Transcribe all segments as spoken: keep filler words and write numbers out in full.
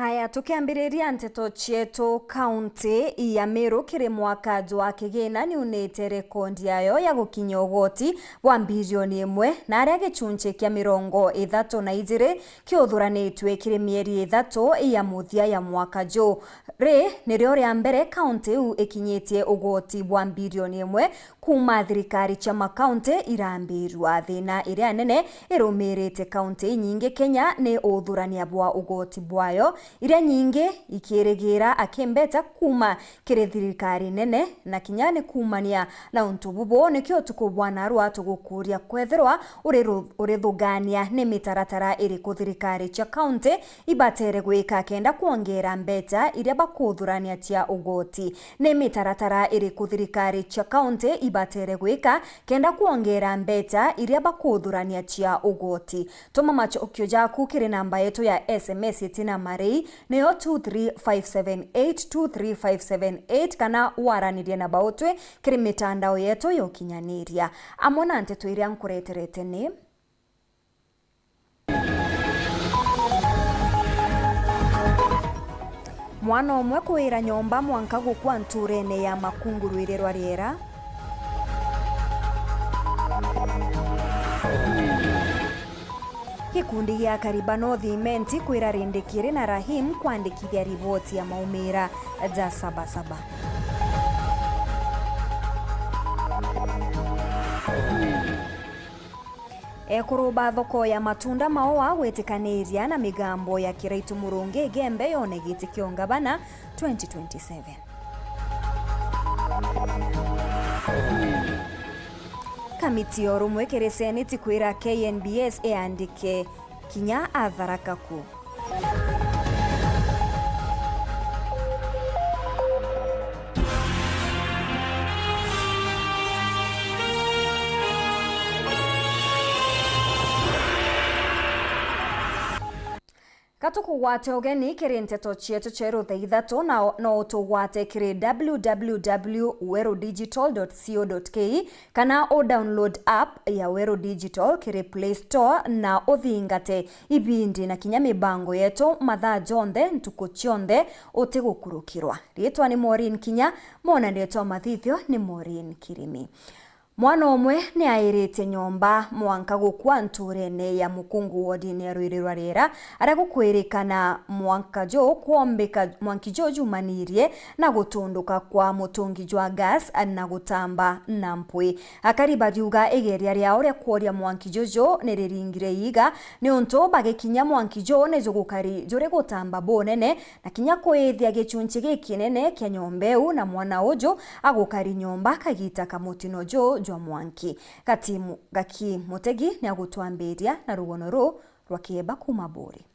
Aya, tukiambiriria nteto cietu, kaunti ya Meru kiri mwaka jwa kigina niunite rekondi yayo ya gukinyia ugoti bwa mbirioni imwe, na aria gicunci kia mirongo ithatu na ijiri kiuthuranitue kiri mieri ithatu ya muthia ya mwaka ju. Ri nirio ria mbere kaunti iu ikinyitie ugoti bwa mbirioni imwe kuuma thirikari cia makaunti irambirua. Thina iria nene irumirite kaunti inyingi Kenya ni uthurania bwa ugoti bwayo, iria nyingi ikirigira akimbeca kuuma kiri thirikari nene, na kinya ni kuumania na untu bubu, nikio utuku bwa narua tugukuria kwethirwa uri ru-, urithugania ni mitaratara iriku thirikari cia kaunti ibatere gwika kenda kwongera mbeca iria bakuthurania cia ugoti. Ni mitaratara iriku thirikari cia kaunti ibatere gwika kenda kwongera mbeca iria bakuthurania cia ugoti? Tuma macokio jaku kiri namba yetu ya S M S itina marei, niyo two three five seven eight, two three five seven eight, kana waranirie na bautwi kiri mitandao yetu ya ukinyaniria. Amwe na nteto iria nkureterete ni: Mwana umwe kuira nyomba mwanka gukua nturene ya Makungu rwiri rwa Riera. Gikundi gia Kariba North Imenti kwira Rindikiri na Rahim kwandikithia riboti ya maumira ja Sabasaba. Ekuru ba thoko ya matunda Maua gwitikaniria na migambo ya Kiraitu Murungi Igembe yone giti kia ungavana twenty twenty-seven. Kamiti ya urumwe kiri Seneti kwira K N B S iandike kinya a Tharaka ku. Gatukugwate ugeni kiri nteto cietu ceru thaa ithatu, na no utugwate kiri W W W weru digital dot co dot K E, kana u download app ya Weru Digital kiri Play Store na uthingate ibindi na kinya mibango yetu mathaa jonthe ntuku cionthe utigukurukirwa. Riitwa ni Maureen Kinya, mwonanio jwa mathithio ni Maureen Kirimi. Mwana umwe ni airitie nyomba mwanka gukua nturene ya Mukungu wodini ya Rwiri rwa Riera, aria gukwirikana mwanka ju kwombika, mwanki ju jumanirie na gutunduka kwa mutungi jwa gas na gutamba na mpwi. Akari bariuga igeria riao ria kworia mwanki juju ni riringire iiga, niuntu bagikinya mwanki ju ni jugukari juri gutamba bunene, na kinya kwithia gichunchi gikinene kia nyomba iu, na mwana uju agukari nyomba kagita ka mutino ju jwa mwanki. Gati mu-, Gaki Mutegi ni agutwambiria na rugono ruu rwa kieba kuuma Buuri.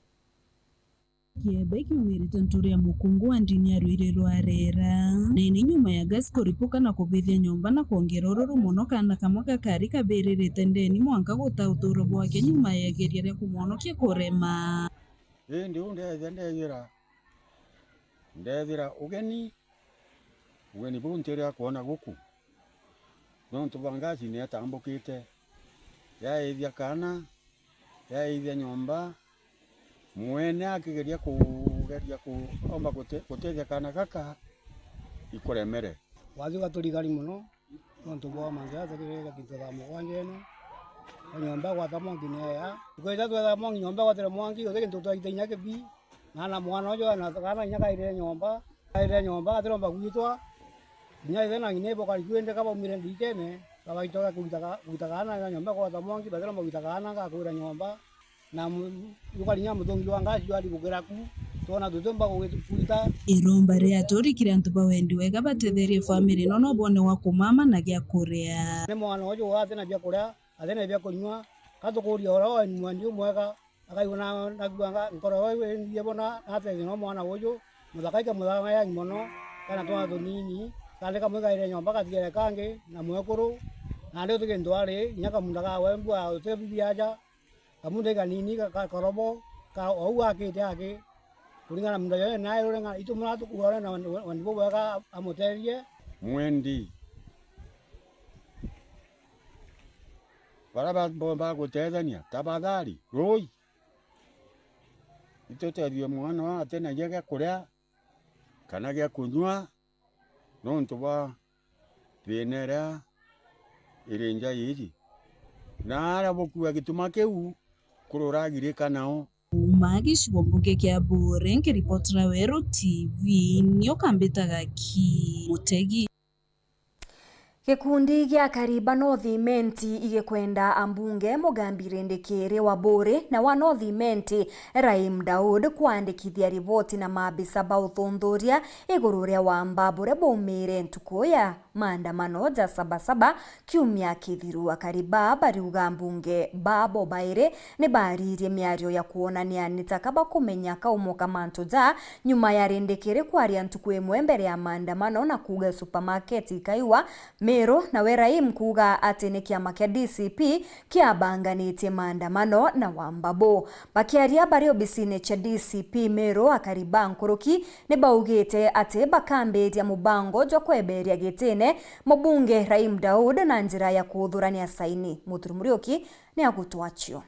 Kiebe kiumirite nture ya mukungu wa ndini ya Rwiri rwa Rera. Na ini nyuma ya gas kuripuka na kubithia nyomba na kwongera ururu mono, kaana kamwe gakari kabiririte ndeni mwanka guta uturo bwake nyuma ya igeria ria kumwonokia kurema. Indi u ndethia ndethira, ndethira ugeni, ugeni buu ntiria kwona guku. Nontu bwa ngasi ni yatambukite, yaithia kaana, yaithia nyomba, mwene akigeria kugeria kuomba gute-, gutethia kaana gaka, ikuremere. Wathi ugaturigari mono, nontu bwa mantu jaja jathirire gintu thaa mugwanja ene, na nyomba igwata mwanki ni eya. Tukeja twetha mwanki, nyomba igwatire mwanki, guti gintu twaita inya kibi. Na, na mwana uju ena kaana inya kairire nyomba, kairire nyomba, gatiromba gwitwa. Inya ithe na ng'ina ibo kari kwendeka baumire ndikene, babaitoka kuita ka-, kuita kaana na nyomba kwota mwanki, batiromba kuita kaana gakwira nyomba. Na mu-, yukari nya muthongi jwa ngasi jwaribukira ku, twona tutiumba kugi-, kuita. Iromba ria aturi kiri antu ba wendi wega batetherie family ino no bone wa kumama na gia kuria. Ni mwana uju atina bia kuria, atina bia kunywa, katukuria uria wendi umwega, akaigua na, nakuanga nkoro yo irie bona natethia no mwana uju, muthaka ike muthaka yangi mono, kana twana tunini, kandi kamwe kaire nyomba gatigere kangi, na mwekuru, nandi uti kintu ari, inya kamunda kawe mbua uti bibi aja, kamunda ikanini ka, ka korobo, ka ou akite aki, kuringana na munda joe nae urenga, itu muratukuore na wendi bubwega amuterie. Mwendi. Bara ba-, bo-, bagutethania, tafadhali, rui. Tutethie mwana atena gia gia kuria kana gia kunyua nontu bwa thina iria iri nja iji, na aria bukua gituma kiu kururagirika nao. Kuuma gicigo mbunge kia Buuri, nkiripotera Weru T V, nio kambitaga ki Mutegi. Gikundi gia Kariba North Imenti igikwenda ambunge Mugambi Rindikiri wa Buuri na wa North Imenti Rahim Daud kwandikithia riboti na maabisa ba uthuthuria iguru ria wamba buria baumiire ntuku ya maandamano ja Sabasaba kiumia kithiru. Akari baa bariuga ambunge babo bairi ni baaririe miario ya kwonania ni taka bakumenya kaumo ka mantu ja nyuma ya Rindikiri kwaria ntuku imwe mbere ya maandamano na kuuga supermarket ikaiwa Meru, nawe Rahim kuuga ati ni kiama kia D C P kiabanganitie maandamano na wamba buu. Bakiaria bari obisine cia D C P Meru, akari ba nkuruki ni baugite ati bakambiria mubango jwa kweberia gitine mubunge Rahim Daud na njira ya kuthurania saini. Muthuri Muriuki ni agutwacio.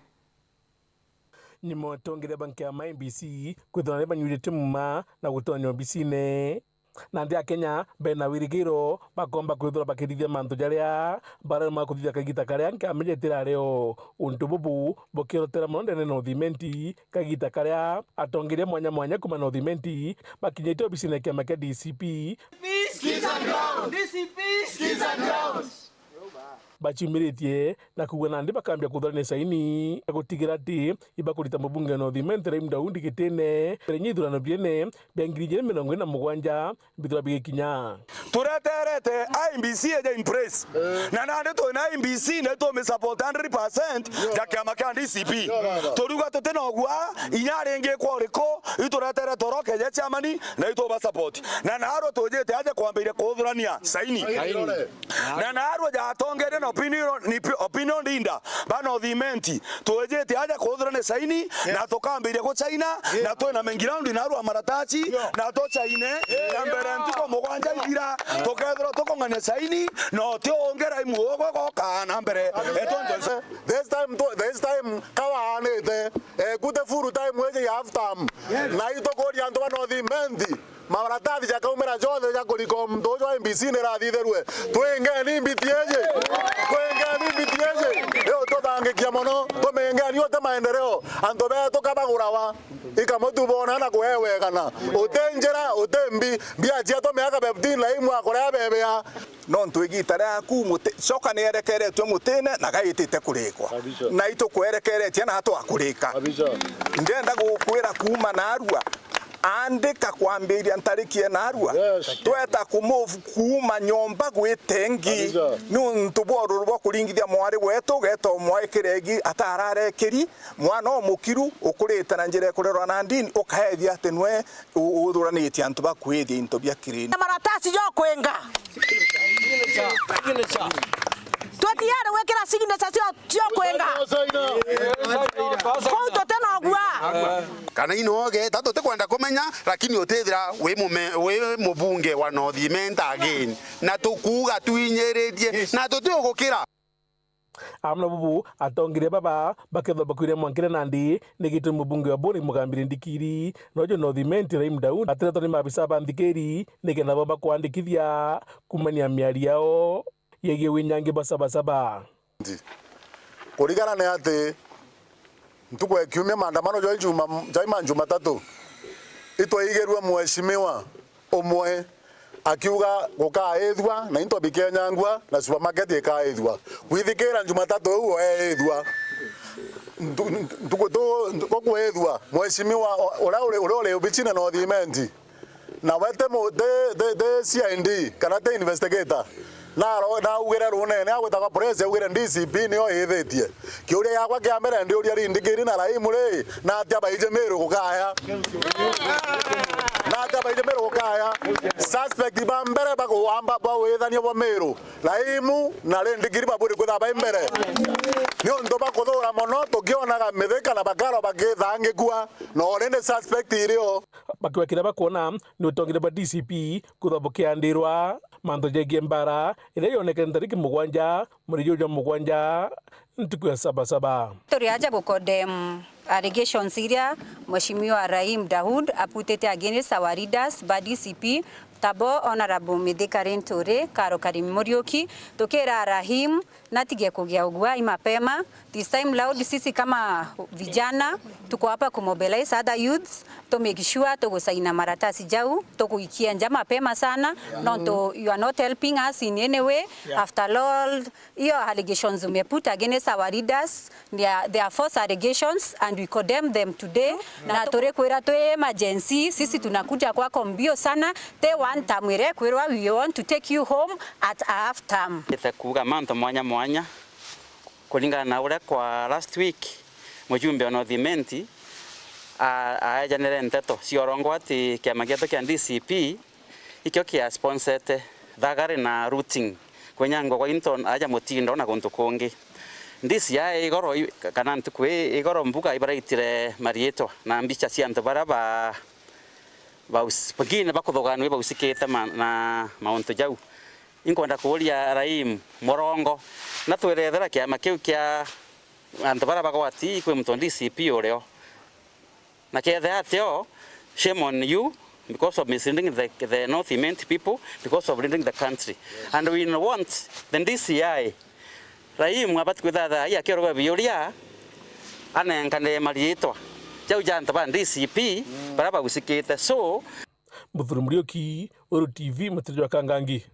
Nyuma ya atongeria ba nkiama I E B C kwithirwa ni banyuiritie muma na gutonya obisine, nandi Akenya bena wirigiro bakomba kwithirwa bakirithia mantu jaria bararemwa kuthithia kagita karia nkiama iji itirario. Untu bubu bukirotera mono ndene North Imenti kagita karia atongeria mwanya mwanya kuma North Imenti bakinyitie obisine ya kiama kia D C P. Peace, peace and ground. D C P, peace and ground. Baciumiritie na kuuga nandi bakambia kuthurania saini ya gutigira ati ibakurita mubunge wa North Imenti Rahim Daud gitine mbere ya ithurano binene bia ngiri ijiri mirongo iri na mugwanja bithirwa bigikinya. Tureterete I E B C eje in place. Na nandi twina I E B C na tumi support hundred percent ya kiama kia D C P. Turiuga tutina ugwa inya ringi kwa uriku, ituretere toroke je chairman na ituba support. Na narua tujite aje kwambiria kuthurania saini. Na narua ja atongeria na opinion, ni pi-, opinion leader ba North Imenti. Twijite aja kuthurania saini, na tukambiria guchaina, na twina mengi round narua maratasi, na tuchaine, na mbere ntuku mugwanja ithira, tukethirwa tukung'ania saini, na uti ungi Rahim ugwe goka na mbere. Etonto nse. This time to, this time kawaanite, eh, kute full time iji ya half term. Na itukuria antu ba North Imenti. Mabaratasi jakaumira jonthe ja kurika muntu uju wa M B C ni rathithirwe. Twingeni mbiti iji. Twingeni mbiti iji. Iyo tuthangikia mono. Tumingeni uti maendeleo. Antu betu kabagurawa. Ikamutu bona na kuewegana. Uti njira, uti mbi. Mbia ciatu miaka fifteen na imwe akurea bebea. Nontu igita riaku muti-, coka ni erekeretue mutine na gaitite kurikwa. Kabisa. Na itukwerekeretie na twakurika. Kabisa. Ndenda gukwira kuuma narua, andika kwambiria ntariki e narua. Yes. Tweta kumove kuuma nyomba gwite ingi. Kabisa. Niuntu bwa ururu bwa kuringithia mwari wetu, geta umwaikire igi atararekeri, mwana umukiru, ukurite na njira ikurerwa na ndini, ukaethia ati nwe u-, uthuranitie antu ba kwithia into bia kirindi. Na maratasi jo kwinga. Twetiere gwikira signature cio, cio kwinga. Kuu tuti na ugua. Kana inoge, ta tutikwenda kumenya, lakini utithira wi mume-, wi mubunge wa North Imenti again. Na tukuuga twinyiritie, na tutigukira. Amwe na bubu, atongeria baba bakethwa bakwire mwankire nandi ni gitumi mubunge wa Buuri Mugambi Rindikiri, nojo North Imenti Rahim Daud, atiretwa ni maabisa ba nthikiri nikenda bo bakwandikithia kumania miario yao yegie winyangi bwa Sabasaba. Kurigana ni ati ntuku ya kiumia maandamano jwa juma, jai ma Jumatatu, itwaigirue mheshimiwa umwe akiuga gukaithua na into bikenyangua na supermarket ikaithua. Kwithikira Jumatatu iu eithua. Ntu-, ntu-, ntuku tu, ntu-, gukwithua, mheshimiwa o-, uria uri, uria uri obicine na North Imenti, nawe ti mu-, ti, ti, ti C I D kana ti investigator. Naro-, naugire runene agwitagwa press, augire D C P nio ithitie. Kiuria giakwa kia mbere ndiuria Rindikiri na Rahim ri, natia baiji Meru gukaya? Natia baiji Meru gukaya? Suspect ba mbere ba kuwamba, ba withania bwa Meru, Rahim na Rindikiri babwiri kwithirwa bai mbere. Niuntu ba kuthura mono, tukionaga Mithika na Bakaro bakithangikua, na already suspect irio. Bakiuga kiria bakwona ni utongeria bwa D C P kwithirwa bukiandirwa mantu jegie mbara iria yonekene tariki mugwanja mweri juju jwa mugwanja, ntuku ya Sabasaba. Turi aja gu condemn Allegations iria Mheshimiwa Rahim Daud aputite against our leaders ba D C P, tabo Honorable Mithika Linturi, Karo Karimi Muriuki, tukira Rahim natige kugia uguai mapema. This time round, sisi kama vijana, tuko hapa kumobilize other youths, to make sure tugusaina maratasi jau, tuguikia nja mapema sana, nontu you are not helping us in any way. Yeah. After all, hiyo allegations umeput against our leaders, they are, they are false allegations and we condemn them today. Na turikwira twi emergency, sisi tunakuja kwako mbio sana, te one term irekwirwa, we want to take you home at a half term. Ite kuuga mantu mwanya mwanya. Kuringana na uria kwa last week, mujumbe wa North Imenti a-, aejanire nteto cia urongo ati kiama gietu kia D C P ikio kia sponsete thagari na looting, kwinyangwa gwa into aja Mutindo na guntu kungi. D C I igoro i-, kana ntuku ii igoro mbuga ibaraitire mariitwa na mbicha cia antu baria ba-, baus-, pengine bakuthuganua ibausikite ma-, na mauntu jau. Inkwenda kuuria Rahim Murongo, na twirethera kiama kiu kia antu baria bagwati kwi muntu D C P urio. Na kethira atio, shame on you because of misleading the, the North Imenti people, because of leading the country. And we want the D C I, Rahim abati kwithira thaa ii akioragwa biuria, anenkanire mariitwa jau ja antu ba D C P baria bagusikite. So, Muthuri Muriuki, Uru T V, Matirio Kangangi.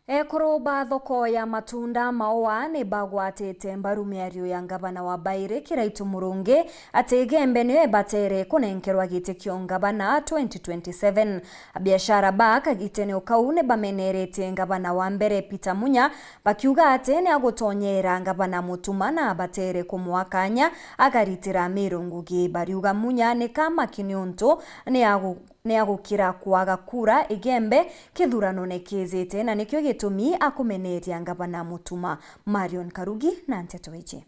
Ekuru ba thoko ya matunda Maua ni bagwatite mbaru miario ya ngavana wa Mbairi Kiraitu Murungi ati Igembe niyo ibatere kunenkerwa giti kia ungavana twenty twenty-seven. Abiashara ba kagitene o kau ni bameneretie ngavana wa mbere Peter Munya, bakiuga ati ni agutonyera ngavana Mutuma na abatere kumwa kanya agaritira Miru ngugi. Bariuga Munya ni kamaki niuntu ni agu-, ni agukira kwaga kura Igembe kithuranone kiijite, na nikio gitumi akumeneria ngavana Mutuma. Marion Karugi na nteto iji.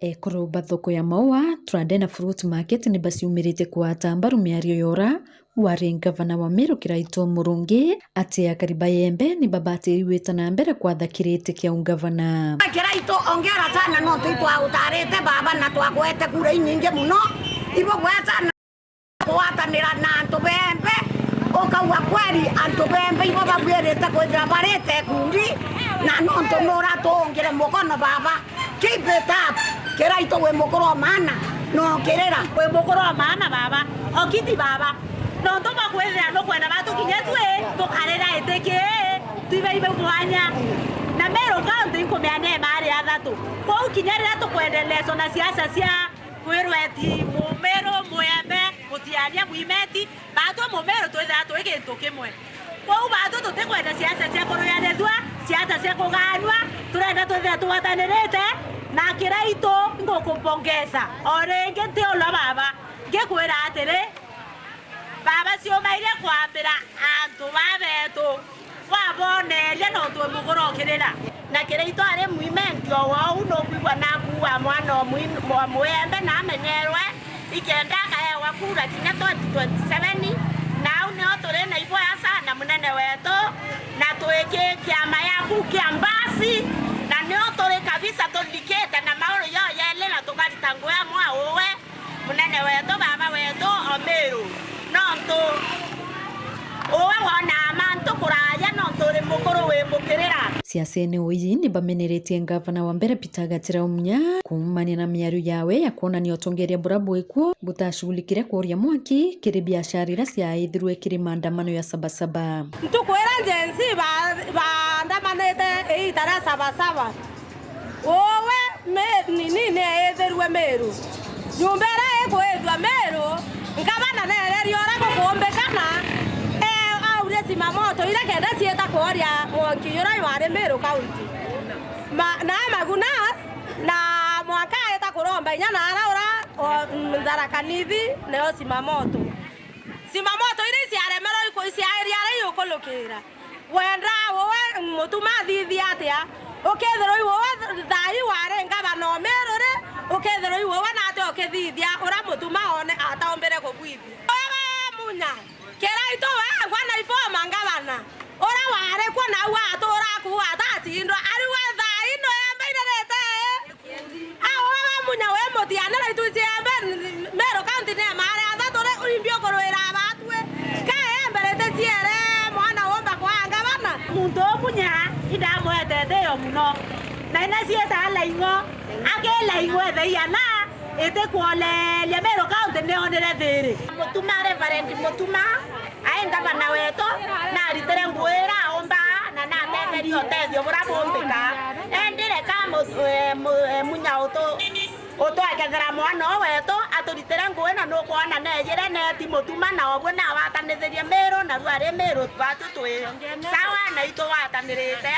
Ekuru ba thoko ya Maua, Trade na Fruit Market ni baciumirite kwata mbaru miario yora wari ngavana wa Miru Kiraitu Murungi ati akari ba Igembe ni babatiri gwita na mbere kwatha kiriti kia ungavana. Kiraitu, ongera sana nontu itwagutarite baba na twagwete kura inyingi muno. Ibo gweta na kugwatanira na antu bembe, ukauga kweri antu bembe ibo babwirite kwithira barite ikundi, na nontu nuratungire mukono baba. Keep it up. Kiraitu wi mukuru o maana, na ukirira. Wi mukuru o maana baba. Okiti baba. Nontu bwa kwithira nukwenda batukinya twi, tukarira itiki, twi baibe mwanya. Na Meru County inkumiania maari athatu. Kwou kinya riria tukwendelea na siasa cia kwirwa eti Mumiru, Muembe, Mutiania, Mwimeti, baatwi Mumiru twithira twi gintu kimwe. Kwou baatwi tutikwenda siasa cia kuruyanithua, siasa cia kugaanua, turenda twithira tugwatanirite na Kiraitu. Ngukumpongeza o ringi nti ulwa baba, ngikwira atiri, baba ciumaire kwambira antu babetu, waboneria nontu wi mukuru ukirira. Na Kiraitu ari mwimenti o wou, nukwigua nakuua mwana o mwi-, o Muembe na amenyerwe, ikenda akaewa kura kinya twenty twenty-seven, na au nio turi na iboya sana munene wetu, na twiki kiama yaku kia mbasi, na nio turi kabisa tuthikite na mauru yo yeli na tukarita nguya mwa uwe. Munene wetu, baba wetu, o Miru, nontu uwe wonaa mantu kuraya, nontu uri mukuru wi mukirira. Siasene ui ni bameneretie ngavana wa mbere Peter Gatira Munya kuumania na miario yawe ya kwonania utongeria bura bwikuo butashughulikire kuria mwaki kiri biashara iria ciaithirwe kiri maandamano ya Sabasaba. Ntuku iria Gen Z ba-, baandamanite iita ria Sabasaba, Uwe mi-, nini ni eethirue Miru. Nyomba iria ikuithua Miru, ngavana neererie uria gukuumbikana, ee, aurie zimamoto iria kenda ciita kworia mwanki uria wari Miru County. Ma-, na Magunas, na mwanka aita kuromba inya na ara ura o, mm, Tharaka Nithi, neo zimamoto. Zimamoto iria iciaremerwa iku-, iciaeria aria iukulukira. Wenda uwe Mutuma athithia atia? Ukethirwa iwe uwe thaa ii wari ngavana o Miru ri, ukethirwa iwe uwe naatia ukithithia uria Mutuma one ataumbire kubwithia? Wewe Munya, Kiraitu wengwa na iboma ngavana, uria wari kuo nau atura kuu atatindwa, ari we thaa ii nuembairerete? Awe Ethio muno. Na ina cieta laing'o, akila ing'o ethei ana, itikwoleria Meru County nionire thiri. Mutuma, Reverend Mutuma, ai ngavana wetu, naritire nguira aumba, na natetheria utethio bura bumbika. Endire ka mu-, eh, mu-, eh, munya utu Utwekethera mwana uu wetu, aturitire ngugi, na nukwona neejire neeti Mutuma, na obwe nawatanithirie Miru, na riu ari Miru twatu twi sawa, na itugwatanirite.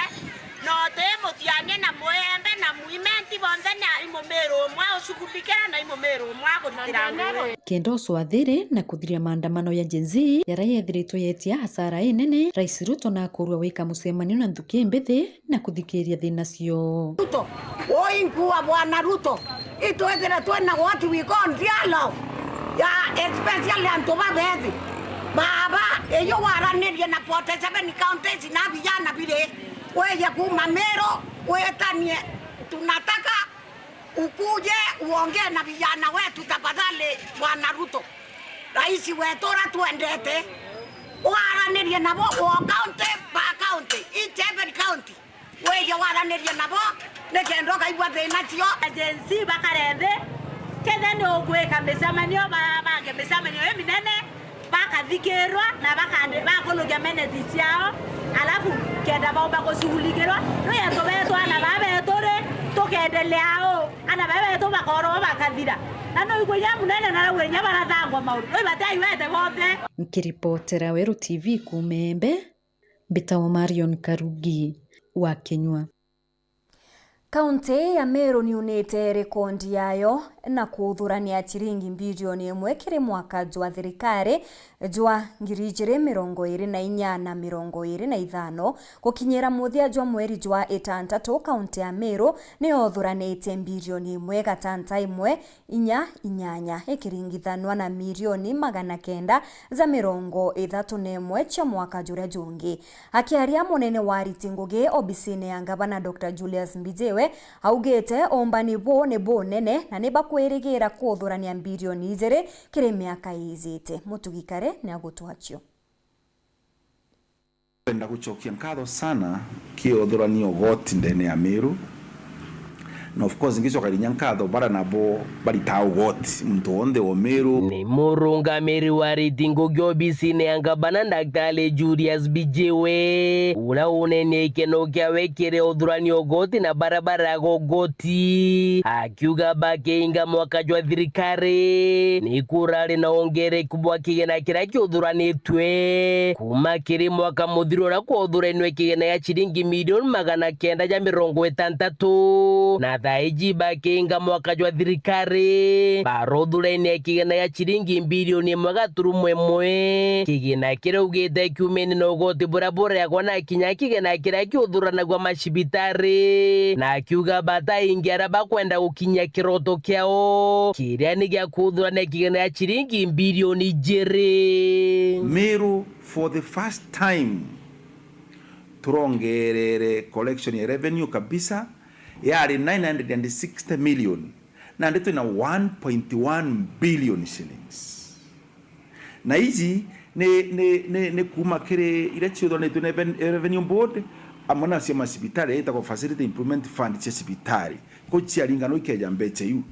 Na uti Mutiang'i na Muembe na Mwimenti, bonthe ni i Mumiru umwe ushughulikira, na i Mumiru umwe akuritira ngugi. Kenda ucwathiri na kuthiria maandamano ya Gen Z, yaria yethiritwe yeetia hasara inene, Rais Ruto na akurua wika mucemanio na nthuki mbithi, na kuthikiria thina cio. Ruto, oi nkuu wa Bwana Ruto, itwithire twina what we call dialogue ya especially antu babethi. Baba, iyo waranirie na forty seven counties na vijana biri, wije kuuma Meru, witanie, tunataka ukuje uongee na vijana wetu tafadhali, Bwana Ruto. Rais wetu uria twendete, waranirie nabo o county by county, each every county. Wije waranirie nabo, nikenda ukaigua thina cio. Gen Z bakare nthi, kethira ni ugwika micemanio, ba-, bange micemanio iminene, bakathikirwa na bakande-, bakunukia minutes ciao, alafu kenda baumba kushughulikirwa, nui antu betu ana baa betu ri, tukendelea uu, ana baa betu bakorwa bakathira. Na nui kwinya munene na rau inya barathangwa maundu, nui bataiwete bonthe. Nkiripotera Weru T V kuuma Embe, mbitagwa Marion Karugi wa Kinyua. Kaunti ya Meru niunite rekondi yayo na kuthurania ciringi mbirioni imwe kiri mwaka jwa thirikari jwa ngiri ijiri mirongo iri na inya na mirongo iri na ithano, gukinyira muthia jwa mweri jwa itantatu, kaunti ya Meru niyothuranitie mbirioni imwe gatanta imwe inya inyanya, ikiringithanwa na mirioni magana kenda ja mirongo ithatu na imwe cia mwaka juria jungi. Akiaria, munene wa ariti ngugi obisine ya ngavana, Doctor Julius Mbijiwe, augite umbani buu ni bunene na ni bakwirigira kuthurania mbirioni ijiri kiri miaka iijite. Mutugi Kare ni agutwacio. Kwenda gucokia nkatho sana ki uthurania ugoti ndene ya Meru. Na of course, ngicoka rinya nkatho bara nabo baritaa ugoti, muntu wonthe wa Meru. Ni murungamiri wa ariti ngugi obisine ya ngavana, Daktari Julius Mbijiwe, uria unenie ikeno kiawe kiri uthurania ugoti na bara baraga ugoti, akiuga bakiinga mwaka jwa thirikari, ni kurari na ongereku bwa kigina kiria kiuthuranitue kuma kiri mwaka muthiru uria kwathuranwe kigina gia ciringi milioni magana kenda ja mirongo itantatu, na thaa iji bakiinga mwaka jwa thirikari, barothurania kigina gia ciringi mbirioni imwe gaturumo imwe. Kigina kiria augite kiumene na ugoti buria bureagwa na kinya kigina kiria kiuthuranagua macibitari, na akiuga bataingi aria bakwenda gukinyia kiroto kiao kiria ni gia kuthurania kigina gia ciringi mbirioni ijiri. Meru, for the first time, turongerere collection ya revenue kabisa, yari nine hundred and sixty million, nandi twina one point one billion shillings. Na iji ni, ni, ni, ni kuuma kiri iria ciuthuranitue ni Reven-, Revenue Board, amwe na cia macibitari, iria itagwo Facility Improvement Fund cia cibitari. Ko ciaringanwa ikeja mbeca iu.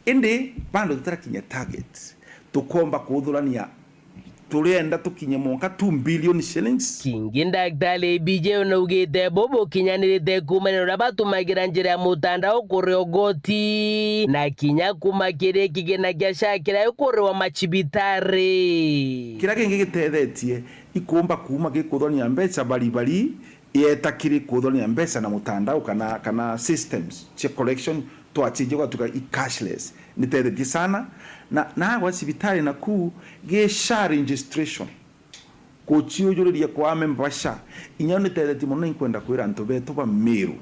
Indi bado tutarakinya target. Tukomba kuthurania, turenda tukinye mwanka two billion shillings. Kingi Daktari Mbijiwe naugite bubu kinyanirite kuumania na uria batumagira njira ya mutandao kuria ugoti, na kinya kuuma kiri kigina kia SHA kiria gikuriwa macibitari. Kiria kingi gitethetie, ikumba kuuma gikuthurania mbeca bari bari, yeeta kiri kuthurania mbeca na mutandao kana, kana systems cia collection, twacenjia gwatuika i cashless, nitethetie sana. Na, na gwa cibitari naku, gi SHA registration, kuciujuriria kwa amemba ba SHA, inya nitethetie mono. Na inkwenda kwira antu betu ba Meru,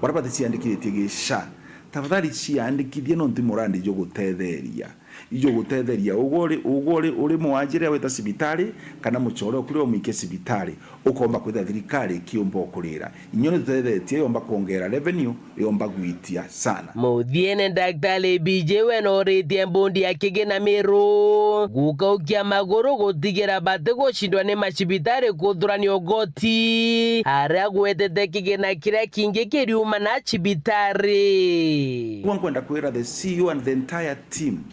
baria baticiandikithitie gi SHA, tafadhali ciandikithie, nontu i murandi jugutetheria. Ijo gutetheria ugwe uri, ugwe uri, uri mwanjire wita cibitari, kana mucore uku ri umwikie cibitari, ukomba kwithira thirikari ikiumba ukurira. Inyuo ni tutethetie yomba kwongera revenue, yomba gwitia sana. Muthiene, Daktari B J we noritie mbundi ya Kigina Miru gukaukia maguru gutigira batigucindwa ni macibitari kuthurania ugoti, aria gwetete kigina kiria kingi kiriuma na cibitari. Kwa nkwenda kwira the C E O and the entire team,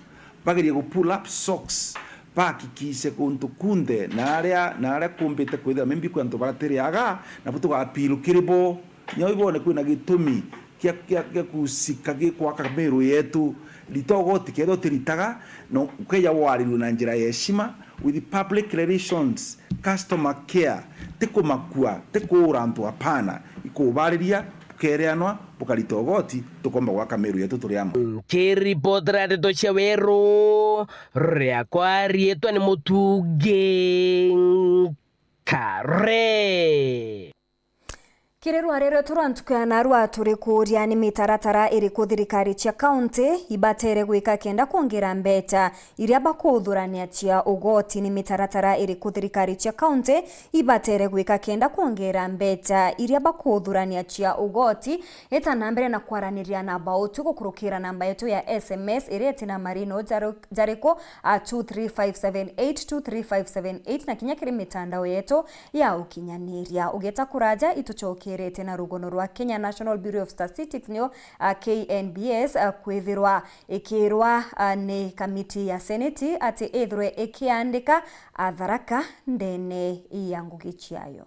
bagerie gu pull up socks, bahakikishe kuntu kunthe na aria, na aria kumbite kwithira maybe kwi antu baratiriaga, nabo tuga appeal kiri bo. Nyau ibone kwina gitumi kia, kia, kia kusika gi kwaka Meru yetu. Rita ugoti kethira utiritaga, no ukeja warirue na njira ya heshima, with public relations, customer care, ti kumakua, ti kuura antu, hapana, ikubariria, bukereanwa, bukarita ugoti, tukomba gwaka Meru yetu turi amwe. Nkiripotera ndeto cia Weru, riakwa riitwa ni Mutungi Nkare. Kiri rwari rwetu rwa ntuku ya narua, turi kuuria ni mitaratara iriku thirikari cia kaunti ibatere gwika kenda kwongera mbeca iria bakuthurania cia ugoti? Ni mitaratara iriku thirikari cia kaunti ibatere gwika kenda kwongera mbeca iria bakuthurania cia ugoti? Ita na mbere na kwaraniria na bautu gukurukira namba yetu ya S M S iria iti na marino jaru-, jariku, a two three five seven eight, two three five seven eight, na kinya kiri mitandao yetu ya ukinyaniria. Ugeta kuraja, itucokerete na rugono rwa Kenya National Bureau of Statistics, nio, a, K N B S, a, kwithirwa ikirwa, a, ni kamiti ya Seneti ati ithirwe ikiandika, a, Tharaka ndene ya ngugi ciayo.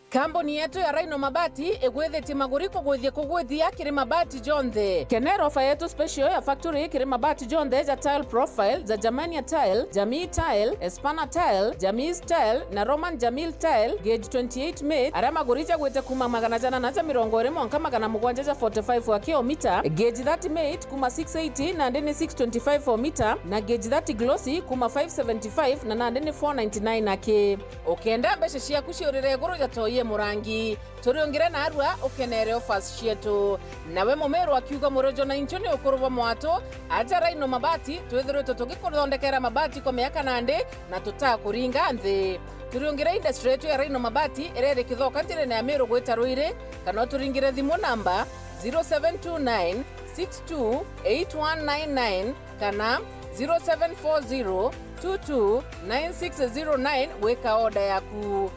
Kambuni yetu ya Rhino Mabati igwithitie maguri kugwithia kugwithia kiri mabati jonthe. Kenera ofa yetu special ya factory kiri mabati jonthe ja tile profile, ja Germania tile, Jamii tile, Espana tile, Jamii tile na Roman Jamil tile, gauge twenty-eight mate, aria maguri jagwite kuma magana jana na ja mirongo iri mwanka magana mugwanja ja forty-five aki o mita, gauge thirty mate kuma six eighty nandi ni six twenty-five o mita, na gauge thirty glossy kuma five seventy-five na nandi ni four ninety-nine aki. Ukenda mbeca ciaku ciurire iguru ja toi e murangi, turiungire narua ukenere offers cietu. Nawe mumiru akiuga murojo na inchu ni ukuru bwa mwatu, aja Rhino Mabati, twithiritwe tugikuthondekera mabati kwa miaka nandi na tutakuringa nthi. Turiungire industry yetu ya Rhino Mabati iria iri Kithoka njirene ya Miru gwita Ruiri, kana uturingire thimu namba zero seven two nine six two eight one nine nine kana zero seven four zero two two nine six zero nine gwika order yaku.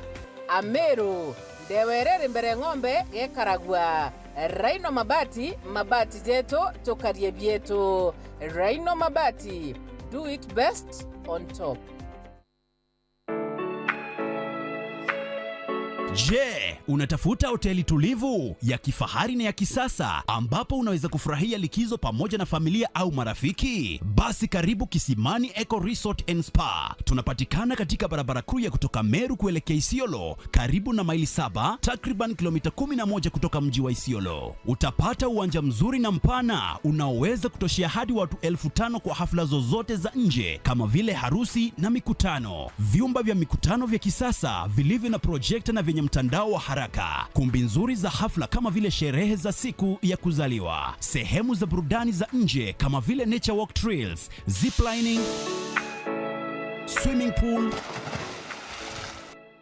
Ameru, ndewa iria iri mbere ng'ombe gekaragua. Rhino Mabati, mabati jetu, tukarie bietu. Rhino Mabati, do it best on top. Je, unatafuta hoteli tulivu, ya kifahari na ya kisasa ambapo unaweza kufurahia likizo pamoja na familia au marafiki? Basi karibu Kisimani Eco Resort and Spa. Tunapatikana katika barabara kuu ya kutoka Meru kuelekea Isiolo, karibu na Maili Saba, takriban kilomita kumi na moja kutoka mji wa Isiolo. Utapata uwanja mzuri na mpana unaoweza kutoshea hadi watu elfu tano kwa hafla zozote za nje kama vile harusi na mikutano. Vyumba vya mikutano vya kisasa vilivyo na projekta na vyenye mtandao wa haraka. Kumbi nzuri za hafla kama vile sherehe za siku ya kuzaliwa. Sehemu za burudani za nje kama vile nature walk trails, ziplining, swimming pool,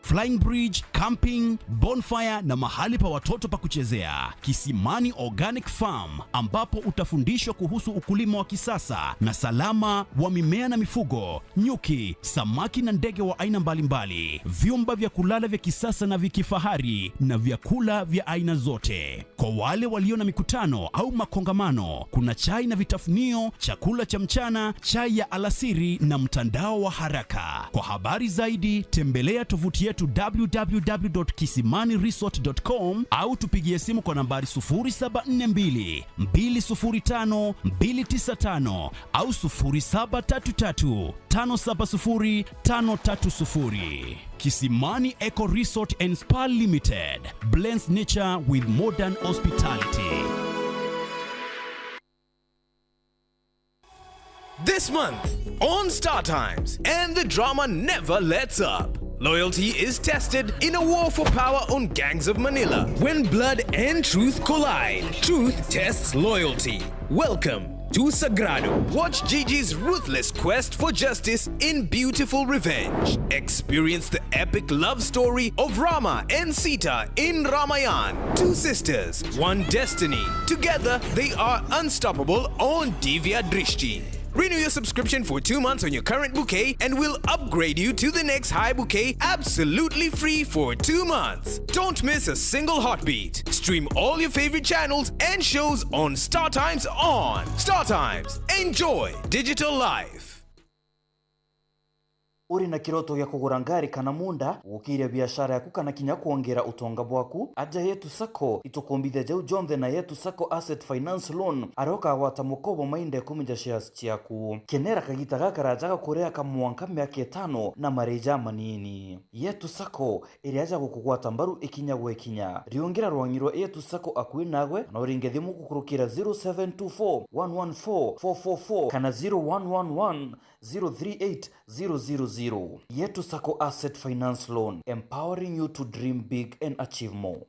flying bridge, camping, bonfire na mahali pa watoto pa kuchezea. Kisimani Organic Farm, ambapo utafundishwa kuhusu ukulima wa kisasa na salama wa mimea na mifugo, nyuki, samaki na ndege wa aina mbalimbali, vyumba vya kulala vya kisasa na vya kifahari na vyakula vya aina zote. Kwa wale walio na mikutano au makongamano, kuna chai na vitafunio, chakula cha mchana, chai ya alasiri na mtandao wa haraka. Kwa habari zaidi, tembelea tovuti yetu w w w dot kisimani resort dot com au tupigie simu kwa nambari sufuri saba nne mbili, mbili sufuri tano, mbili tisa tano au sufuri saba tatu tatu, tano saba sufuri, tano tatu sufuri. Kisimani Eco Resort and Spa Limited blends nature with modern hospitality. This month on Star Times, and the drama never lets up. Loyalty is tested in a war for power on Gangs of Manila. When blood and truth collide, truth tests loyalty. Welcome to Sagrado. Watch Gigi's ruthless quest for justice in beautiful revenge. Experience the epic love story of Rama and Sita in Ramayan. Two sisters, one destiny. Together, they are unstoppable on Divya Drishti. Renew your subscription for two months on your current bouquet and we'll upgrade you to the next high bouquet absolutely free for two months. Don't miss a single heartbeat. Stream all your favorite channels and shows on StarTimes on. StarTimes. Enjoy digital life. Uri na kiroto gia kugura ngari kana munda, gukiria biashara yaku kana kinya kwongera utonga bwaku? Aja Yetu Sacco itukumbithia jau jonthe na Yetu Sacco Asset Finance Loan, aria ukagwata mukobo mainda ikumi ja shares ciaku. Kenera kagita gakaraja ga kuria ka mwanka miaka itano na marii jamanini. Yetu Sacco, iria ja gukugwata mbaru ikinya gwe ikinya. Riungira rwang'i rwa Yetu Sacco akui nagwe, na uringe thimu gukurukira zero seven two four, one one four, four four four kana zero one one one, zero three eight, zero zero zero. Yetu Sacco Asset Finance Loan, empowering you to dream big and achieve more.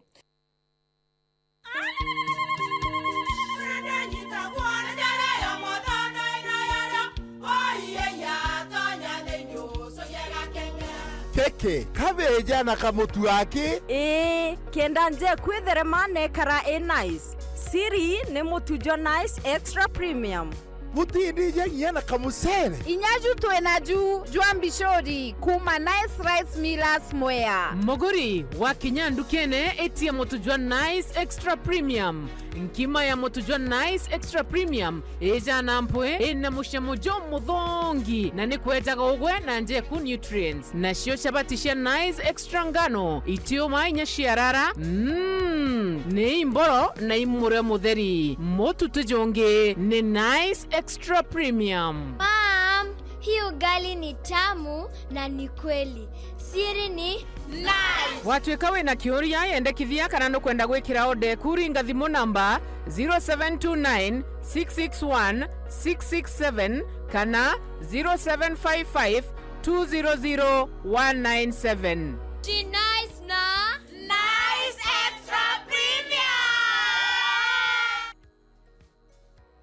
Keke, kabeja na kamutu aki. Ii, kenda nje kwitherema nekara i nice. Siri ni mutu jwa Nice Extra Premium. Butindija nginya na kamucere. Inya ju twina ju jwa mbicuri kuma Nice Rice Millers Mwea. Muguri, wakinya ndukene, itia mutu jwa Nice Extra Premium. Nkima ya mutu jwa Nice Extra Premium ijana mpwi, ina mucamo jumuthongi, na ni kwejaga ugwe na njeku nutrients. Nacio chabati cia Nice Extra ngano, itiuma inya ciarara, mm, ni imboro na imurio mutheri. Mutu ti jungi, ni Nice Extra Premium. Mom, hii ugali ni tamu na ni kweli. Siri ni Nice. Watuika wina kiuria, yendekithia kana nukwenda gwikira order eku, ringa thimu namba zero seven two nine, six six one, six six seven kana zero seven five five, two zero zero, one nine seven. Ji Nice na Nice Extra Premium.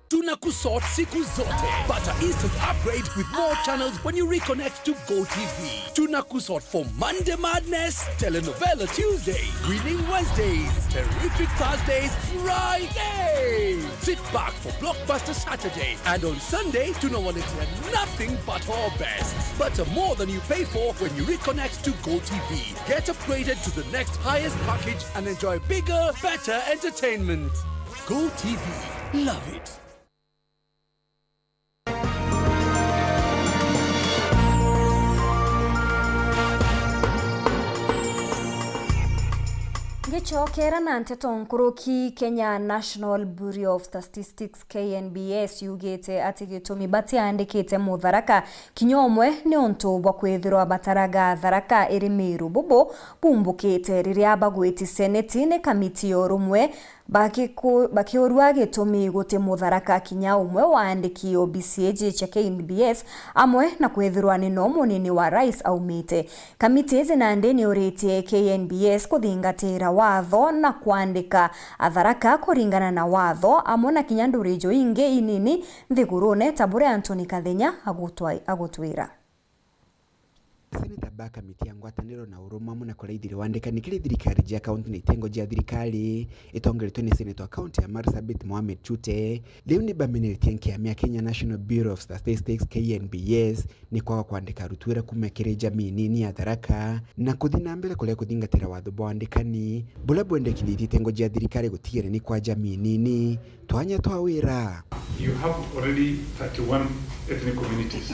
Tunakusort siku zote. Pata instant upgrade with more channels when you reconnect to Go T V. Tunakusort for Monday Madness, Telenovela Tuesday, Winning Wednesdays, Terrific Thursdays, Friday. Sit back for Blockbuster Saturday, and on Sunday, tunawaletea nothing but our best. Pata more than you pay for when you reconnect to Go T V. Get upgraded to the next highest package and enjoy bigger, better entertainment. Go T V. Love it. Ngicokera na nteto nkuruki, Kenya National Bureau of Statistics, K N B S, yugite ati gitumi batiandikite Mutharaka kinya umwe ni untu bwa kwithirwa bataraga Tharaka iri Meru. Bubu bumbukite riria bagwiti seneti ni kamiti ya urumwe bakiku-, bakiurua gitumi guti Mutharaka kinya umwe waandiki O B C iji cia K N B S, amwe na kwithirwa ni no munini wa rais aumite. Kamiti iji nandi niuritie K N B S kuthingatira watho na kwandika Atharaka kuringana na watho, amwe na kinya ndurijo ingi inini nthigurune, ta buria Anthony Kathenya agutwa-, agutwira. Seneta ba kamiti ya ngwataniro na urumwe amwe na kuraithirwa wandikani kiri thirikari jia kaunti na itengo jia thirikari itongeretwe ni seneta wa kaunti ya Marsabit Mohamed Chute, riu ni bameneretie nkiama ya Kenya National Bureau of Statistics, K N B S, ni kwaga kwandika arutwira kuma kiri jamii nini ya Tharaka na kuthi na mbere kuria kuthingatira watho bwa wandikani buria bwendekithitie itengo jia thirikari gutigira ni kwa jamii nini twanya twa wira. You have already thirty-one ethnic communities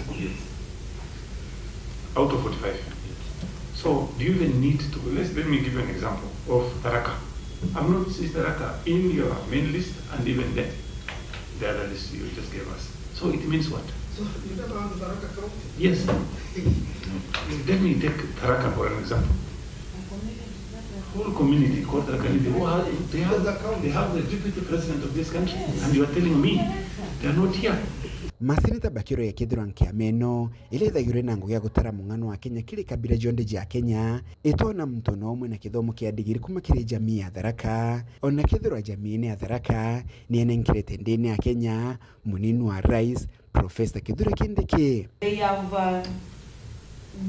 out of forty-five. So do you even need to, let's, let me give you an example of Tharaka. I'm not, is Tharaka in your main list and even then the other list you just gave us? So it means what? So you never have Tharaka County? Yes. Let me take Tharaka for an example. Whole community called Tharaka Nithi, who are, they have, they have the deputy president of this country, and you are telling me they are not here. Maseneta bakiuria kethirwa nkiama ino iria ithagirwa ina ngugi ya gutara mung'ano wa Kenya kiri kabira jonthe ja Kenya, itona muntu ona umwe na kithomo kia ndigiri kuma kiri jamii ya Tharaka, ona kethirwa jamii ino ya Tharaka ni enenkerete ndini ya Kenya, munini wa rais, Professor Kithure Kindiki. They have, uh,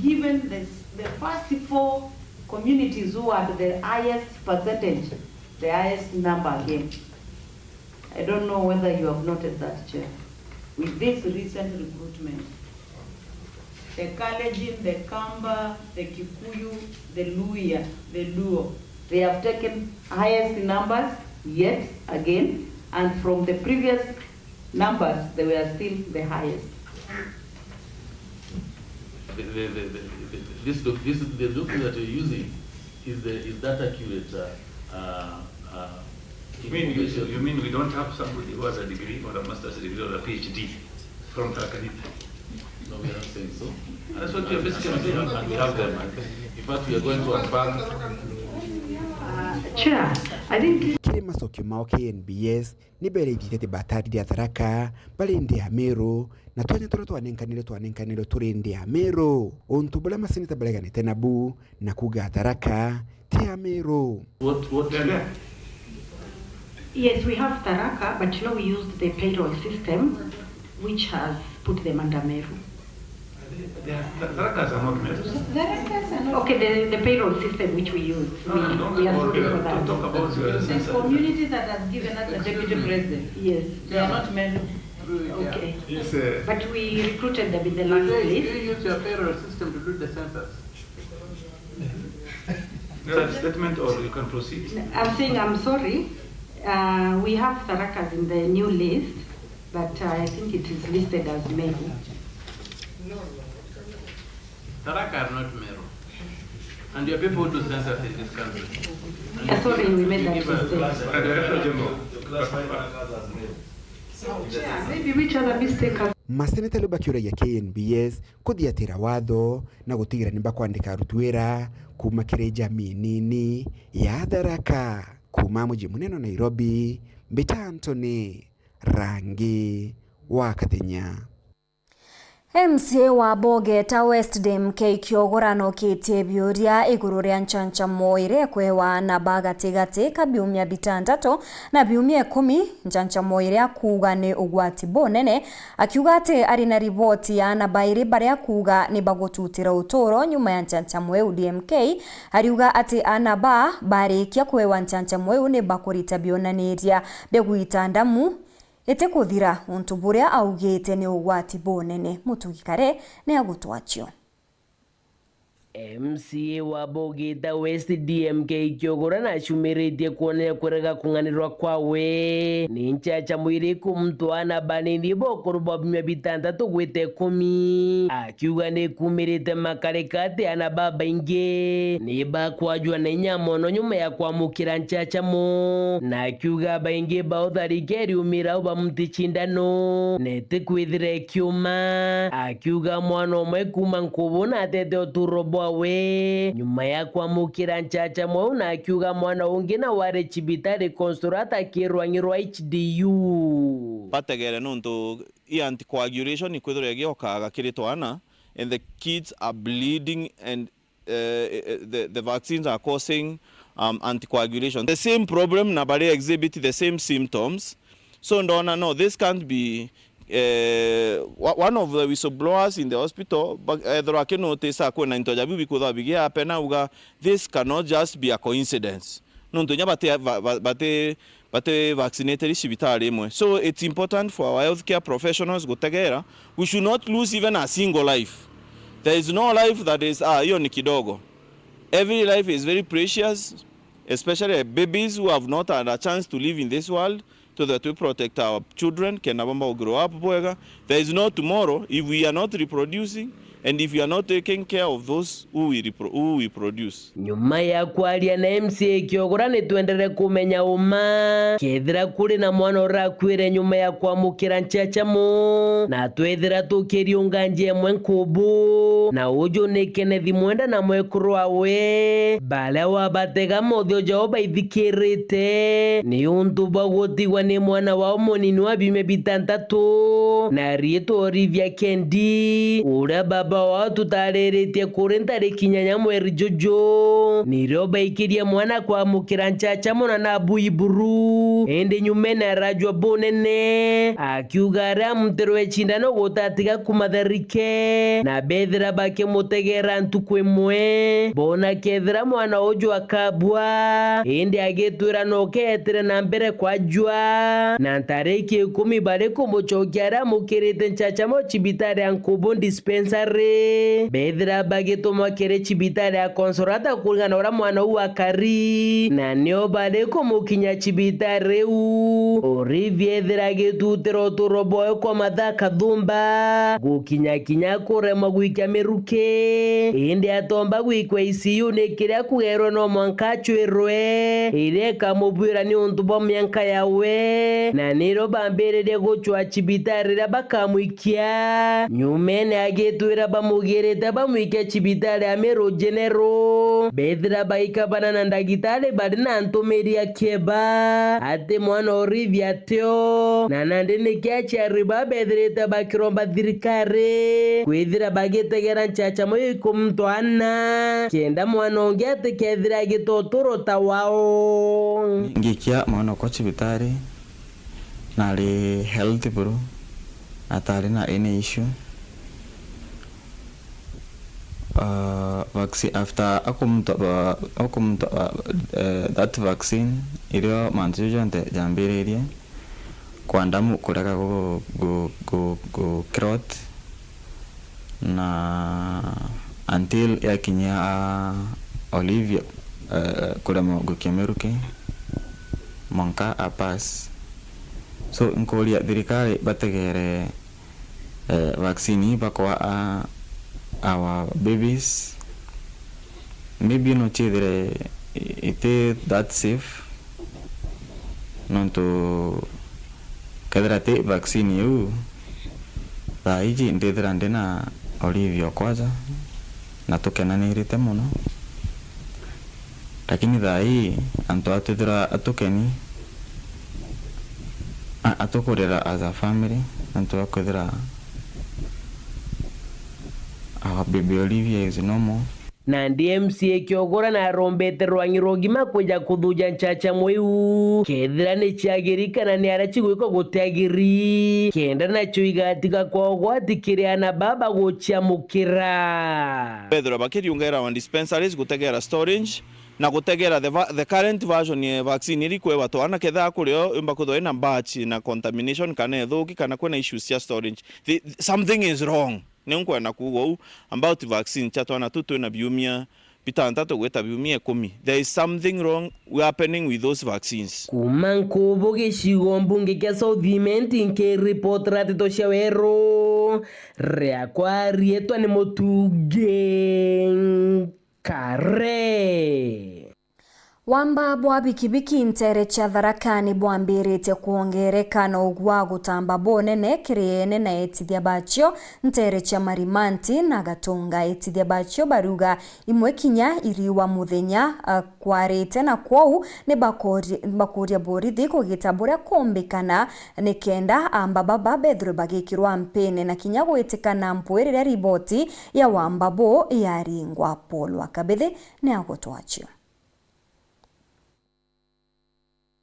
given the, the first four communities who had the highest percentage, the highest number again. I don't know whether you have noted that, Chair. With this recent recruitment, the Kalenjin, the Kamba, the Kikuyu, the Luhya, the Luo, they have taken highest numbers yet again, and from the previous numbers, they were still the highest. The, the, the, the, the, this doc-, this, the document that you're using is the, is that accurate, uh, uh, uh, You mean, you, information? You mean we don't have somebody who has a degree or a master's degree or a P H D from Tharaka Nithi? No, we are not saying so. That's what you're basically saying. And we have them. In fact, we are going to unpack. Chair, I think kiri macokio mao K N B S, ni bereithite ati batarire Atharaka bari nthi ya Meru, na twanya turia twanenkanirwe twanenkanirwe turi nthi ya Meru. Untu buria maseneta bareganite nabu na kuuga Atharaka ti ya Meru. What, what? They're there. Yes, we have Tharaka, but you know we used the payroll system, which has put them under Meru. They are, Tharakas are not Meru. Okay, the, the payroll system which we use, we, we are sorry for that. Talk about the census. The community that has given us the deputy president. Yes. They are not Meru. Okay. Yes, uh, but we recruited them in the last place. You use your payroll system to do the census. Is that a statement or you can proceed? I'm saying I'm sorry. Uh, we have Tharakas in the new list, but, uh, I think it is listed as Meru. Tharaka are not Meru. And your people do census in this country. And sorry, we made that mistake. Director General. Maseneta riu bakiuragia K N B S kuthiatira watho na gutigira ni bakwandika aruti wira kuuma kiri jamii nini ya Tharaka. Kuuma muji munene wa Nairobi, mbita Anthony Rangi wa Kathenya. M C A wa Bogeta West D M K Kiogora nokitie biuria iguru ria nchanchamo iria ikwewa aana ba gatigati ka biumia bitantatu na biumia ikumi, nchanchamo iria akuuga ni ugwati bunene, akiuga ati ari na riboti ya aana bairi baria akuuga ni bagututira uturo nyuma ya nchanchamo iu. D M K ariuga ati aana ba barikia kwewa nchanchamo iu ni bakurita bionaniria bia gwita ndamu itikuthira, untu buria augite ni ugwati bunene. Mutugi Kare ni agutwachio. M C A wa Bogeta West D M K Kiogora nacumiritie kwonania kurega kung'anirwa kwawe ni nchacha mwiri kumtwa aana banini ba ukuru bwa biumia bitantatu gwita ikumi, akiuga ni kumirite makarika ati aana babaingi ni bakwajwa na inya mono nyuma ya kwamukira nchachamo, na akiuga baingi bao tharike iriumira au bamuti cindano, na itikwithira ikiuma. Akiuga mwana umwe kuuma Nkubu natete uturo bwawe nyuma ya kwamukira nchachamo au, na akiuga mwana ungi na wari cibitari Consolata akirwa ang'i rwa H D U. Bategere nontu i anticoagulation ikwithirwa igiokaga kiri twana, and the kids are bleeding and, uh, the, the vaccines are causing, um, anticoagulation. The same problem na bari exhibit the same symptoms. So ndona, no, this can't be, uh, wa-, one of the whistleblowers in the hospital, ba-, ethirwa akinotice akwina into ja biu bikwithirwa bigiapena, uga this cannot just be a coincidence. Nontu inya bati, ba-, ba-, bati, bati vaccinated cibitari imwe. So it's important for our healthcare professionals gutegera. We should not lose even a single life. There is no life that is, ah, hiyo ni kidogo. Every life is very precious, especially babies who have not had a chance to live in this world, so that we protect our children, kenda bamba grow up bwega. There is no tomorrow if we are not reproducing. And if you are not taking care of those who will repro-, who will produce. Nyuma ya kwaria na M C A Kiogora, ni twendere kumenya uma kethira kuri na mwana urakuire nyuma ya kwamukira nchachamu, na twethira tukiriunga njia imwe nkubu, na uju ni Kenneth Mwenda na mwekuru wawe, baria wabatega mothio jao baithikirite niuntu bwa gutigwa ni mwana wao munini wa biumia bitantatu, na riitwa Olivia Kendi, uria baba wao tutariritie kuri ntariki inyanya mweri juju. Nirio baikirie mwana kwamukira nchachamu na na buiburu, indi nyumene arajua bunene, akiuga aria amutirwe cindano gutatiga kumatharike, na bethira bakimutegera ntuku imwe, bona kethira mwana uju akabua, indi agitwira no keetire na mbere kwajua, na ntariki ikumi bari kumucokia aria amukirite nchachamu cibitari ya Nkubu Dispensary. Bethira bagitumwa kiri cibitari ya Consolata kuringana na uria mwana uu akari, na nio bari kumukinya cibitari iu. Olivia ethira agitutira uturo bwawe kwa mathaa kathumba, gukinya kinya kuremwa gwikia miruki, indi atomba gwikwa I C U ni kiria kugerwe no mwanka acwirwe, iria ikamubwira niuntu bwa mianka yawe, na nirio bambiririe gucwa cibitari riria bakamwikia. Nyumene agitwira bamugirite bamwikia cibitari ya Meru General, bethira baikabana na ndagitari bari na ntumiri ya kieba ati mwana Olivia atio, na nandi niki aciari baa bethirite bakiromba thirikari kwithira bagitegera nchachamu ikumtwana, kenda mwana ungi atikethire agita uturo ta wao. Ngikia mwana okwa cibitari, nari healthy buru, atari na any issue. Ah, vacci-, after akumtwa-, ah, akumtwa-, ah, eh, that vaccine, irio mantu jau jonthe jambiririe, kwa ndamu kurega gu-, gu-, gu-, gu-, clot, na until yakinyia, ah, Olivia, eh, kuremwa gukia miruki, mwanka a pass. So, nkuria thirikari bategere eh, vaccine ii bakwa a, our babies, maybe no ciithire iti that safe, nontu kethira ti vaccine iu, thaa iji ndithira ndi na Olivia okwa ja, na tukenanirite mono. Lakini thaa ii, antu a twithira atukeni, a-, atukurira as a family, antu a kwithira our baby Olivia is no more. Nandi M C A Kiogora narombete rwangi rwa ugima kwija kuthuja nchachamu iu, kethira ni ciagiri kana ni aria cigwikwa gutiagiri, kenda nacio igatiga kwa ugwati kiri ana baba guciamukira. Bethira bakiriungaira our dispensaries gutegera storage, na gutegera the va-, the current version ya vaccine iri kwebatwa, na kethira kuri o yumba kwithwa ina batch na contamination kana ithuki kana kwina issues cia storage. The, something is wrong. Ni nkwenda kuuga uu about vaccine cia twana tu twina biumia bitantatu gwita biumia ikumi. There is something wrong happening with those vaccines. Kuuma Nkubu gicigo mbunge kia South Imenti, nkiripotera nteto cia weru, riakwa riitwa ni Mutungi Kare. Wamba bwa bikibiki nteere cia Tharaka ni bwambiritie kwongereka, na ugwa gutamba bunene kiri ene na etithia bacio nteere cia Marimanti na Gatunga. Etithia bacio bariuga imwe kinya iri wa muthenya, a, kwarite, na kwou ni bakori-, bakuria borithi kugita buria kumbikana, ni kenda amba baba bethirwe bagikirwa mpini na kinya gwitikana mpwi riria riboti ya wamba buu yaringwa. Paul wa Kabithi ni agutwacio.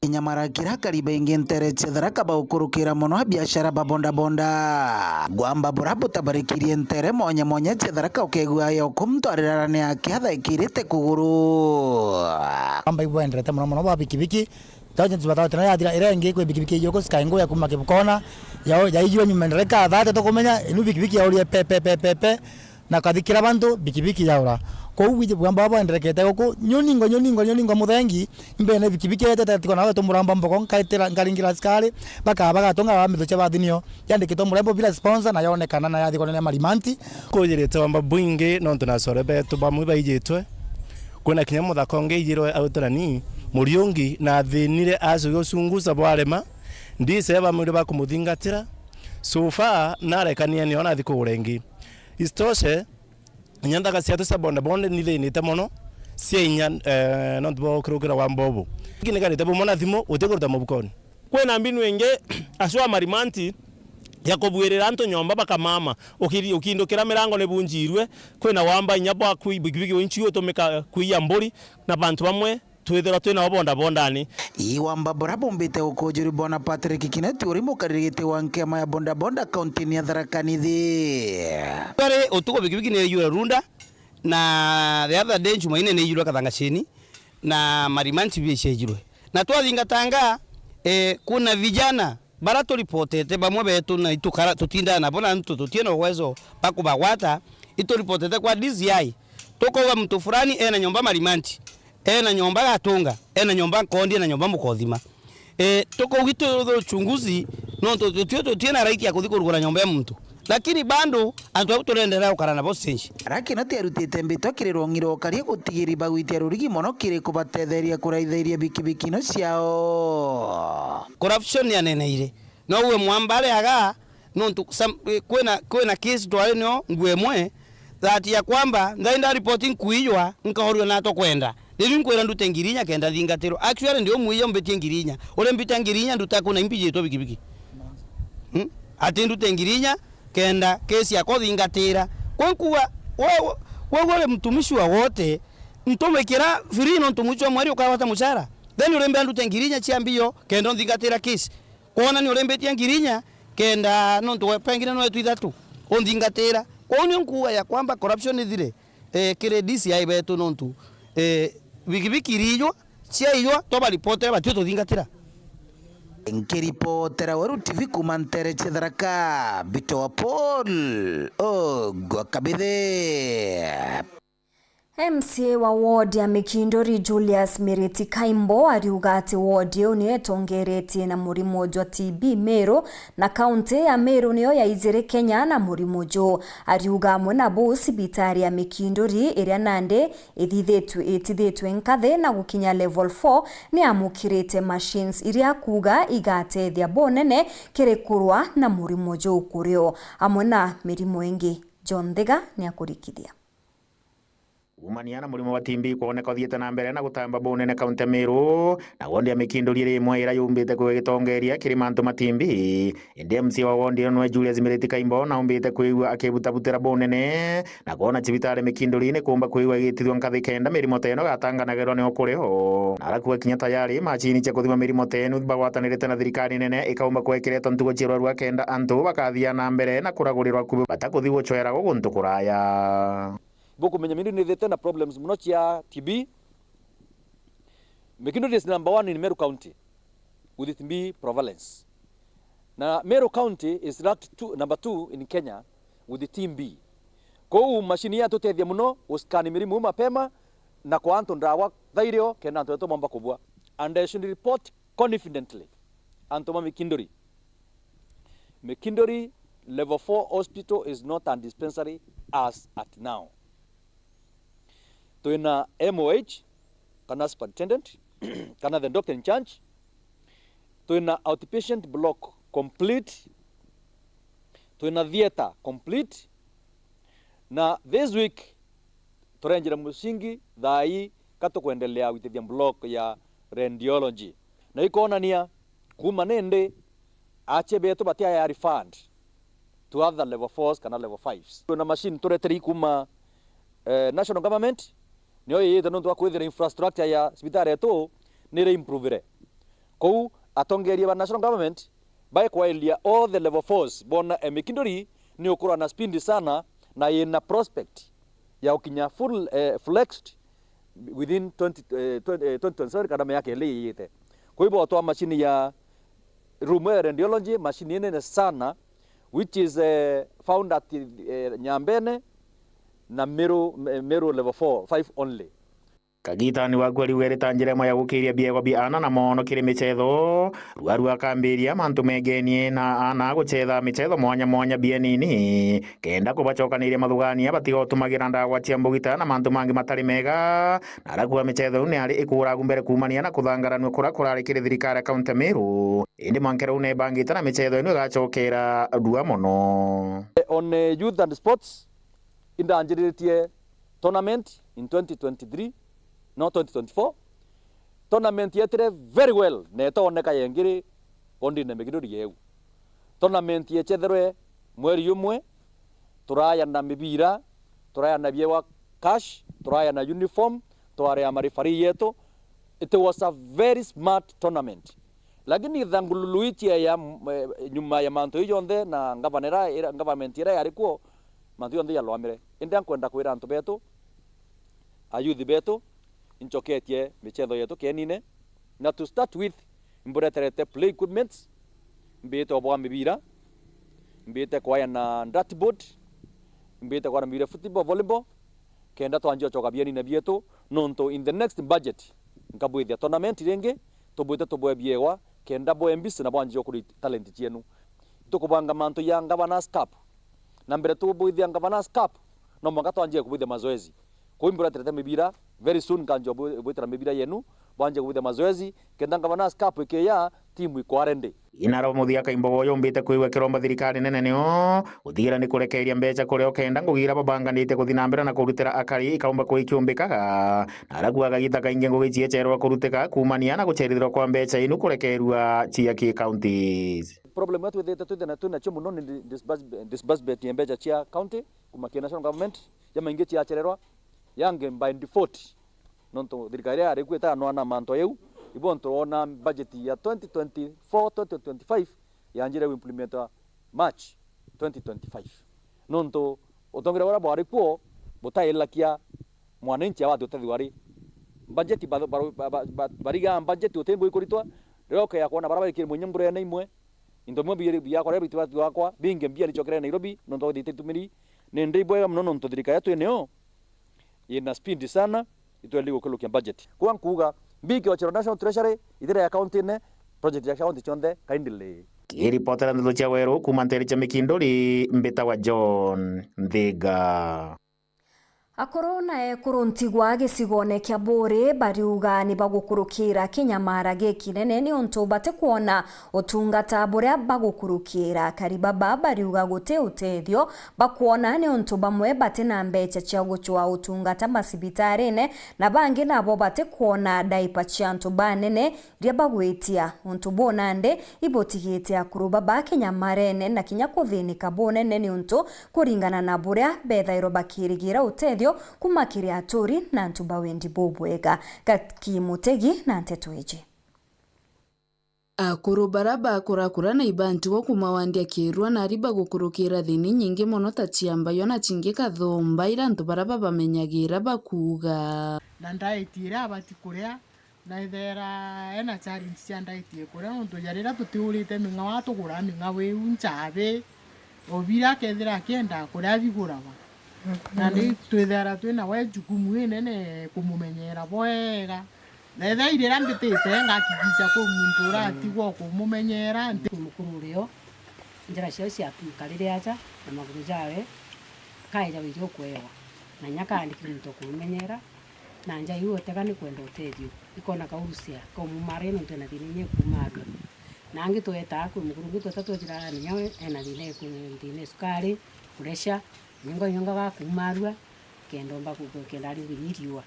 Inyamara kira akari baingi nteere cia Tharaka baukurukira mono abiashara ba bodaboda. Gwamba bura butabarikirie nteere mwanya mwanya cia Tharaka ukegua yo kumtwarira ni akiathaikirite kuguru. Amba ibwenderete mono mono ba bikibiki. Tau ntu batawete na yathira ira ingi kwi bikibiki yuku sky nguya kuma Kibukona. Ya, yaijua nyuma ndereka thate tukumenya inu bikibiki yaurie pe, pe, pe, pe, pe. Na kathikira bantu bikibiki yaura. Kou bwiji bwamba bwenderekete guku, nyuningo, nyuningo, nyuningo muthengi, mbene bikibiki etete tiko nawe tumuramba mboko, nkaitira, nkaringira askari, bakaba gatonga ba mithukia bathinio, yandikitwe murembo bila sponsor na yonekana na yathi konene marimanti. Kujirite wamba bwingi nontu na acore betu bamwe baijitwe. Kwina kinya muthaka ungi ijirwe autorani, Muriungi na athinire acio ucunguca bwarema, ndise bamwire bakumuthingatira. So far, narekania nio nathi kugura ingi. Isitoshe, inya nthaga ciatu cia bonde bonde nithinite mono, cia inya, eh, nontu bwa ukirukira wa mbobo. Ingi nikarite bumwe na thimu, utikuruta mubukoni. Kwina mbinu ingi, acwa marimanti, ya kubuirira antu nyomba bakamama. Ukiri-, ukindukira mirango nibunjirue, kwina wamba inya bwa kui-, bikibiki winchi utumika kuiya mburi, na bantu bamwe twithirwa twinao bondabondani. Ii wamba bura bumbite gukujuri bwana Patrick Kinoti, uri mukariri giti wa nkema ya bondabonda kaunti-ini ya Tharaka Nithi. Twari utuku bikibiki ni yure runda, na the other day Jumaine ni yure Kathangashini, na marimanti bia ciejirwe. Na twathingatanga, eh, kuna vijana bara turipotete, bamwe betu na itukara tutindaa nabo, na antu tutiena uwezo bwa kubagwata, ituripotete kwa D C I, tukauga muntu fulani ena nyomba marimanti, ena nyomba Gatunga, ena nyomba Nkondi, ena nyomba Mukothima. Eh, tukaugi tu-, tu-, uchunguzi, nontu tutio, tutiena right ya kuthi kurugura nyomba ya muntu. Lakini bado antu au turendera gukara nabo stage. Aria Kinoti arutite mbitwa kiri rwong'i rwa ukaria gutigiri bagwitia rurigi mono kiri kubatetheria kuraithairia bikibiki ino ciao. Corruption yaneneire. No uwe mwamba areaga, nontu sam-, eh, kwina, kwina case twari nio ngu imwe, that ya kwamba, nthai nda report nkuijwa, nkaurua na tokwenda. Riu nkwira ndute ngiri inya kenda thingatirwa. Actually, ndi umwiya umbitie ngiri inya. Uria mbita ngiri inya nduta kuna imbijitwe bikibiki. Hmm? Ati ndute ngiri inya kenda case yakwa uthingatira. Kwe nkuga, we, we, we uri mtumishi wa wote, ntumikira free nontu mwicho wa mweri ukagwata muchara. Then urimbia ndute ngiri inya cia mbio kenda unthingatira case. Kwona ni urimbitie ngiri inya kenda nontu we pengine nwetu ithatu unthingatira. Kwou nio nkuuga ya kwamba corruption ithire, eh, kiri D C I betu nontu, eh, bikibiki irijwa, ciaijwa, twabaripotera batio tuthingatira. Nkiripotera Weru T V kuuma ntere cia Tharaka, Mbito wa Paul Ogwa Kabithe. M C A wa ward ya Mikinduri, Julius Miriti Kaimbo, ariuga ati ward iu niyo itongeretie na murimo jwa T B Meru, na kaunti ya Meru niyo ya ijiri Kenya na murimo juu. Ariuga amwe na buu, cibitari ya Mikinduri, iria nandi ithithitwe, itithitwe nkathi na gukinya level four, ni amukirite machines iria kuuga igatethia bunene kiri kurwa na murimo juu kurio, amwe na mirimo ingi. John Thiga ni akurikithia. Kuumania na murimo wa T B kwoneka uthiite na mbere na gutamba bunene kaunti ya Meru, na wodi ya Mikinduri iri imwe iria yumbite kwigua igitongeria kiri mantu ma T B. Indi M C A wa wodi ino nwe Julius Miriti Kaimbo naumbite kwigua akibutabutira bunene na kwona cibitari Mikinduri ni kuumba kwigua igitithua nkathi kenda mirimo ta ino igatanganagirwa ni ukuriho. Na arakuga kinya tayari macini cia kuthima mirimo ta ino bagwatanirite na thirikari nene ikaumba kwekiretwa ntugo cia rwarua kenda antu bakathia na mbere na kuragurirwa kubi batakuthi gucwera guntu kuraya. Bukumenya Meru ni ithite na problems muno cia T B. Mikinduri is number one in Meru County with T B prevalence. Na Meru County is ranked two, number two in Kenya with T B. Kou machine ya tutethia muno guscan mirimu mapema na kwa antu ndawa thairio kenda antu etu momba kubua. And I should report confidently, antu ma Mikinduri. Mikinduri Level four Hospital is not a dispensary as at now. Twina M O H, kana superintendent, kana the doctor in charge. Twina outpatient block complete. Twina theatre complete. Na this week, turenjire musingi thaa ii ka tukwendelea gwitithia block ya radiology. Na ikonania kuuma nindi achia betu batiaya referred to other level fours kana level fives. Twina machine turetere kuuma, eh, national government, niyo yiyite nontu wa kwithira infrastructure ya cibitari yetu nire improvire. Kou atongeria ba national government baikwaelia all the level fours, bona, eh, Mikinduri ni ukurwa na speed sana na ina prospect ya ukinya full, eh, flexed within twenty, eh, twenty, eh, twenty twenty-seven kana miaka ili iyite. Kwa hivyo, twa machine ya room ya radiology, machine inene sana, which is, eh, found at, eh, Nyambene, na Meru, Me-, Meru level four, five only. Kagitani waku ariuga iri ta njira imwe ya gukiria biegwa bia aana na moono kiri michetho. Ruarua akambiria mantu megenie na aana guchetha michetho mwanya mwanya bienini, kenda kubacokaniria mathugania batiga utumagira ndawa cia mbugita na mantu mangi matari mega. Na arakua michetho iu ni ari ikuragu mbere kuumania na kuthangaranua kura kurari kiri thirikari ya kaunti ya Meru. Indi mwankera uu nebangite na michetho ino igacokera rua mono. On, eh, youth and sports, indanjiritie tournament in twenty twenty-three, no twenty twenty-four. Tournament yetire very well, na itooneka yengiri kondine migiruri yeu. Tournament yechetherwe mweri umwe, turayana mibira, turayana biewa cash, turayana uniform, twaria marifari yetu. It was a very smart tournament. Lakini thangululu ichia ya, eh, nyuma ya mantu ii jonthe na ngavana ira, ira, government ira yari kuo, mantu jonthe yalwamire. Indi ankwenda kwira antu betu, ayuthi betu, inchoketie michetho yetu kienine. Na to start with, imbureterete play equipments, mbite obwa mibira, mbite kwaya na dartboard, mbite kwaya na mibira football, volleyball, kenda twanjia uchoka bienine bietu, nontu in the next budget, nkabwithia tournament ringi, tubwite tubwe biegwa, kenda bwe mbisi na bwanjia ukuri talent cienu. Tukubanga mantu ya Governors Cup. Na mbere tubwithia Governors Cup, no mwanka twanjie kubwithia mazoezi. Kuu imbureterete mibira, very soon nkanjia bwi-, bwitira mibira yenu, bwanjie kubwithia mazoezi, kenda Governors Cup ikiya, timu ikwa ready. Inaro muthia kaimbogo yumbite kwigua kiromba thirikari nene nio gutigira ni kurekeria mbeca kuria ukenda ngugi ira babanganite kuthi na mbere na kurutira akari ikaumba kuikiumbikaga. Na arakuaga gita kaingi ngugi ciecherwa kurutika kuumania na gucerithirwa kwa mbeca inu kurekerua cia ki counties. Problem iria twithite twithite na twinacio mono ni di-, disburse-, disbursement ya mbeca cia county kuma ki national government, ya maingi ciachererwa, yangi by default. Nontu thirikari iria yari kuo itanwana mantu yau, ibo nturona budget ya twenty twenty-four, twenty twenty-five yanjire ku implementa March twenty twenty-five. Nontu utongeria buria bwari kuo butailakia mwananchi awati utethua ri. Budget ba-, ba-, ba-, ba-, ba-, bariga budget uti mbui kuritwa, riria ukea kwona baria baikire mwenye mburene imwe, into bimwe biri biakwa riria bitu batu akwa, bingi mbia nichokere Nairobi, nontu wa guthiite itumiri, ni ndi ibwega mono nontu thirikari yetu ii nio yina speed sana, itwendi gukirukia budget. Kwa nkuuga, mbiki ochero National Treasury, ithira ya county-ine, project ya county cionthe, kindly. Kiripotera ndeto cia weru kuuma nteere cia Mikinduri, mbitawa John Nthiga. Akuru na ekuru ntigwa gicigone kia Buuri bariuga ni bagukurukira kinyamara gikinene niuntu batikwona utungata buria bagukurukira. Akari baba bariuga guti utethio bakwona niuntu bamwe bati na mbecha cia gucwaa utungata macibitarine, na bangi nabo batikwona diaper cia antu banene iria bagwitia. Untu buu nandi ibutigite akuru baba kinyamarene na kinya kuthinika bunene niuntu kuringana na buria bethairwa bakirigira utethio kuuma kiri aturi na antu ba wendi bubwega. Gaki Mutegi na nteto iji. Akuru bara bakurakura na ibantigwa kuuma wandi ya Kirua nari bagukurukira thiini nyingi mono ta cia mbayo na cingi kathumba, ira antu bara babamenyagira bakuuga. Na ndaiti iria abati kuria, na ethera ena challenge cia ndaiti ikuria, nontu ja riria tutiurite ming'ao, tugura ming'ao iu nchabi, obira akethira akienda kuria bigurawa. Nandi twithera twina we jukumu inene kumumenyera bwega. Na ethira iriria mbitite, ngakikisha kwi muntu uratigwa ukumumenyera. Nti- Mukuru urio, njira ciao ciatumika riria aja na maguru jawe, kaeja wiji ukwewa. Na inya kaandikire muntu ukumumenyera, na nja iu utega ni kwenda utethio. Ikona kaurucia, kaumumara nontu ena thina inya ikumarua. Na angi twetaa kwi mukuru ungi tweta twejira ninya we ena thina iku-, thina ya sukari, pressure, nyonga nyonga gakumarua, kenda omba ku-, kenda aringithia iriua.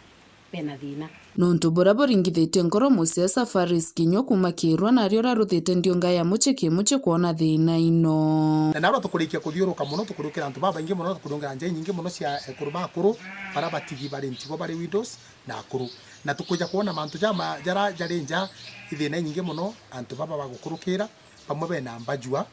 Bena thina. Nontu buria buringithitie nkoro mucii Safaris Kinyua kuuma Kirua, nario raruthite ndiunga ya mucii ki mucii kwona thina ino. Na narua tukurikia kuthiuruka mono, tukuriukira antu babaingi mono, tukuriungira nja inyingi mono cia ekuru bakuru, baria batigi bari ntigo bari widows na akuru. Na tukwija kwona mantu jama-, jara jari nja, ithina inyingi mono, antu baba bagukurukira, bamwe bena mbajua,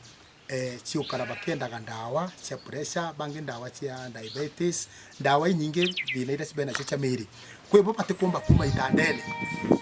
eh, ciukara bakiendaga ndawa cia pressure, bangi ndawa cia diabetes, ndawa inyingi thina iria cibe nacio cia miri. Kwi bo batikumba kuma itandene,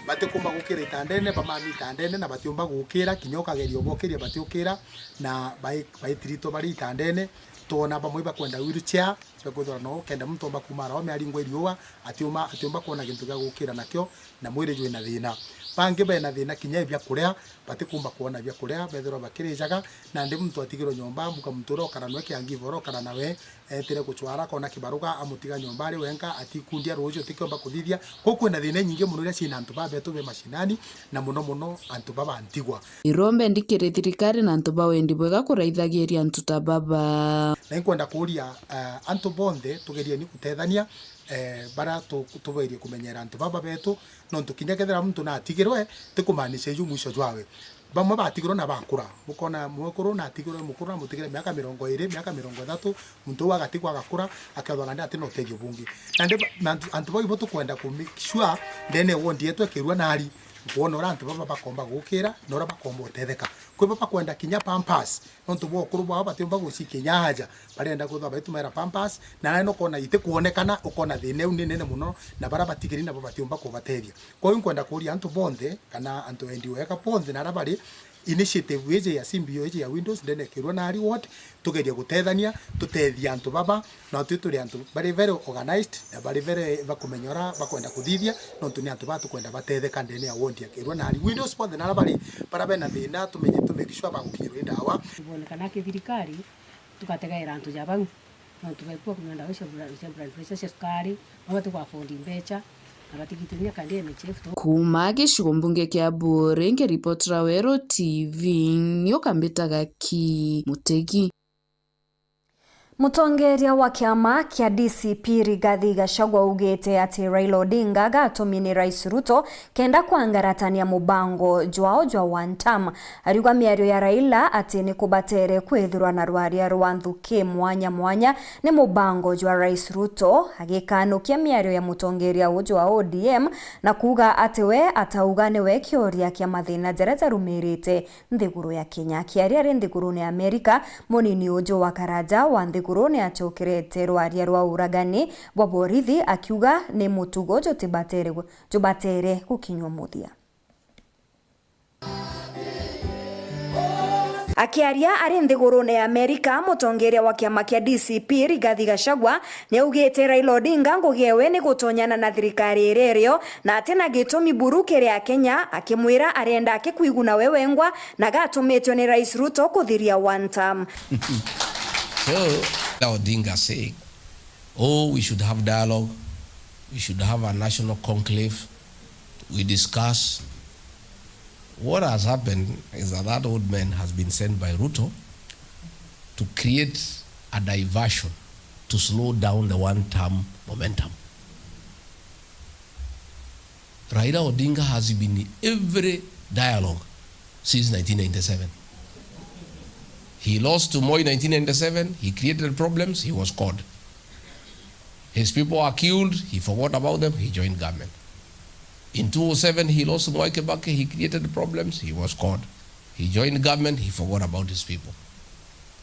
batikumba gukira itandene, bamami itandene na batiumba gukira, kinya ukageria ubokiria batiukira, na bai-, baitiritwo bari itandene, Twona bamwe bakwenda wheelchair, cia kwithirwa no kenda muntu omba kuuma arao miaringo iriua, atiuma, atiumba kwona gintu gia gukira nakio, na mwiri jwina thina. Bangi bena thina kinya ya biakuria, batikumba kwona biakuria, bethirwa bakirijaga, nandi muntu atigirwe nyomba, muka muntu uria ukara nwe kiangiva uria ukara nawe, etire gucwara, akona kibaruga, amutiga nyomba ari wenka, atikundia ruuji utikiomba kuthithia. Kwou kwina thina inyingi mono iria ciina antu baba betu be mashinani, na mono mono antu baba ntigwa. Irombe ndikiri thirikari na antu ba wendi bwega kuraithagiria antu ta baba. Na inkwenda kuuria, eh, antu bonthe tugerieni gutethania, eh, bara tu-, tubairie kumenyera antu baba betu, nontu kinya kethira muntu natigirwe, ti kumaanisha iju mwisho jwawe. Bamwe batigirwe na bakura. Bukona mwekuru natigirwe, mukuru namutigire miaka mirongo iri, miaka mirongo ithatu, muntu uu agatigwa agakura, akethwa nandi ati na utethio bungi. Nandi ba-, na antu, antu bau ibo tukwenda ku make sure ndene ya ward yetu e Kirua Nari, nkwona uria antu baba bakomba gukira, na uria bakomba utetheka. Kwi baba bakwenda kinya pampers, nontu bwa ukuru bwao batiumba gucikinya haja, barenda kwithwa baitumaira pampers, na nani nukona itikwonekana, ukona thina iu ni nene mono, na baria batigiri nabo batiumba kubatethia. Kwou nkwenda kuuria antu bonthe, kana antu endi wega bonthe, na aria bari initiative iji ya C B O iji ya Windows ndene Kirua Nari ward, tugerie gutethania, tutethia antu baba, na twi turi antu bari very organized, na bari very bakumenya uria bakwenda kuthithia, nontu ni antu baa tukwenda batetheka ndene ya ward ya Kirua Nari. Windows bonthe na aria bari, baria bena thina, tumenye, tu make sure bagukinyirwa i ndawa. Bwonekana ki thirikari, tugategaira antu ja bau. Nontu baikua kunyua ndawa cia bra-, cia blood pressure, cia cukari, no bati ku afford mbecha, na batigitithia kandi N H F tu. Kuuma gicigo mbunge kia Buuri, nkiripotera Weru T V, nyoka mbitaga ki Mutegi. Mutongeria wa kiama kia D C P Rigathi Gachagua augite ati Raila Odinga agatumi ni Rais Ruto kenda kwangaratania mubango jwao jwa one term. Ariuga miario ya Raila ati ni kubatere kwithirwa na rwaria rwa nthuki mwanya mwanya ni mubango jwa Rais Ruto, agikanukia miario ya mutongeria uju wa O D M na kuuga ati we atauga niwe kioria kia mathina jaria jarumirite nthiguru ya Kenya. Akiaria ari nthigurune ya Amerika, munini uju wa Karaja wa nthiguru ni acokerete rwaria rwa uragani bwa borithi, akiuga ni mutugo jutibatere gu-, jubatere gukinywa muthia. Akiaria ari nthigurune ya Amerika, mutongeria wa kiama kia D C P Rigathi Gachagua ni augite Raila Odinga ngugi ewe ni gutonyana na thirikari iria irio, na ati na gitumi buru kiri Akenya, akimwira arenda akikwiguna we wengwa na gatumitwe ni Rais Ruto kuthiria one term. So, Raila Odinga saying, "Oh, we should have dialogue, we should have a national conclave, we discuss." What has happened is that that old man has been sent by Ruto to create a diversion to slow down the one-term momentum. Raila Odinga has been in every dialogue since nineteen ninety-seven. He lost to Moi nineteen ninety-seven, he created problems, he was caught. His people were killed, he forgot about them, he joined government. In two oh seven, he lost Mwai Kibaki, he created problems, he was caught. He joined government, he forgot about his people.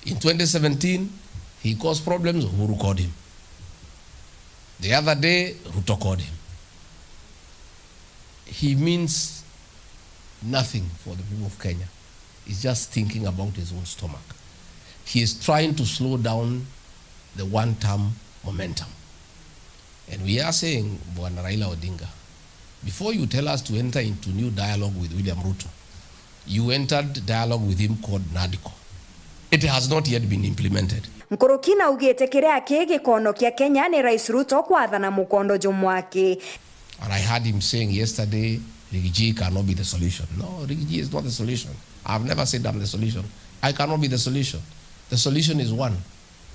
In twenty seventeen, he caused problems, Uhuru caught him. The other day, Ruto caught him. He means nothing for the people of Kenya. He's just thinking about his own stomach. He is trying to slow down the one-term momentum. And we are saying, Bwana Raila Odinga, before you tell us to enter into new dialogue with William Ruto, you entered dialogue with him called NADCO. It has not yet been implemented. Nkuruki naugite kiria ki gikonokia Kenya ni Rais Ruto kwathana mukondo jumwe aki. And I heard him saying yesterday, "Rigiji cannot be the solution." No, Rigiji is not the solution. I've never said I'm the solution. I cannot be the solution. The solution is one,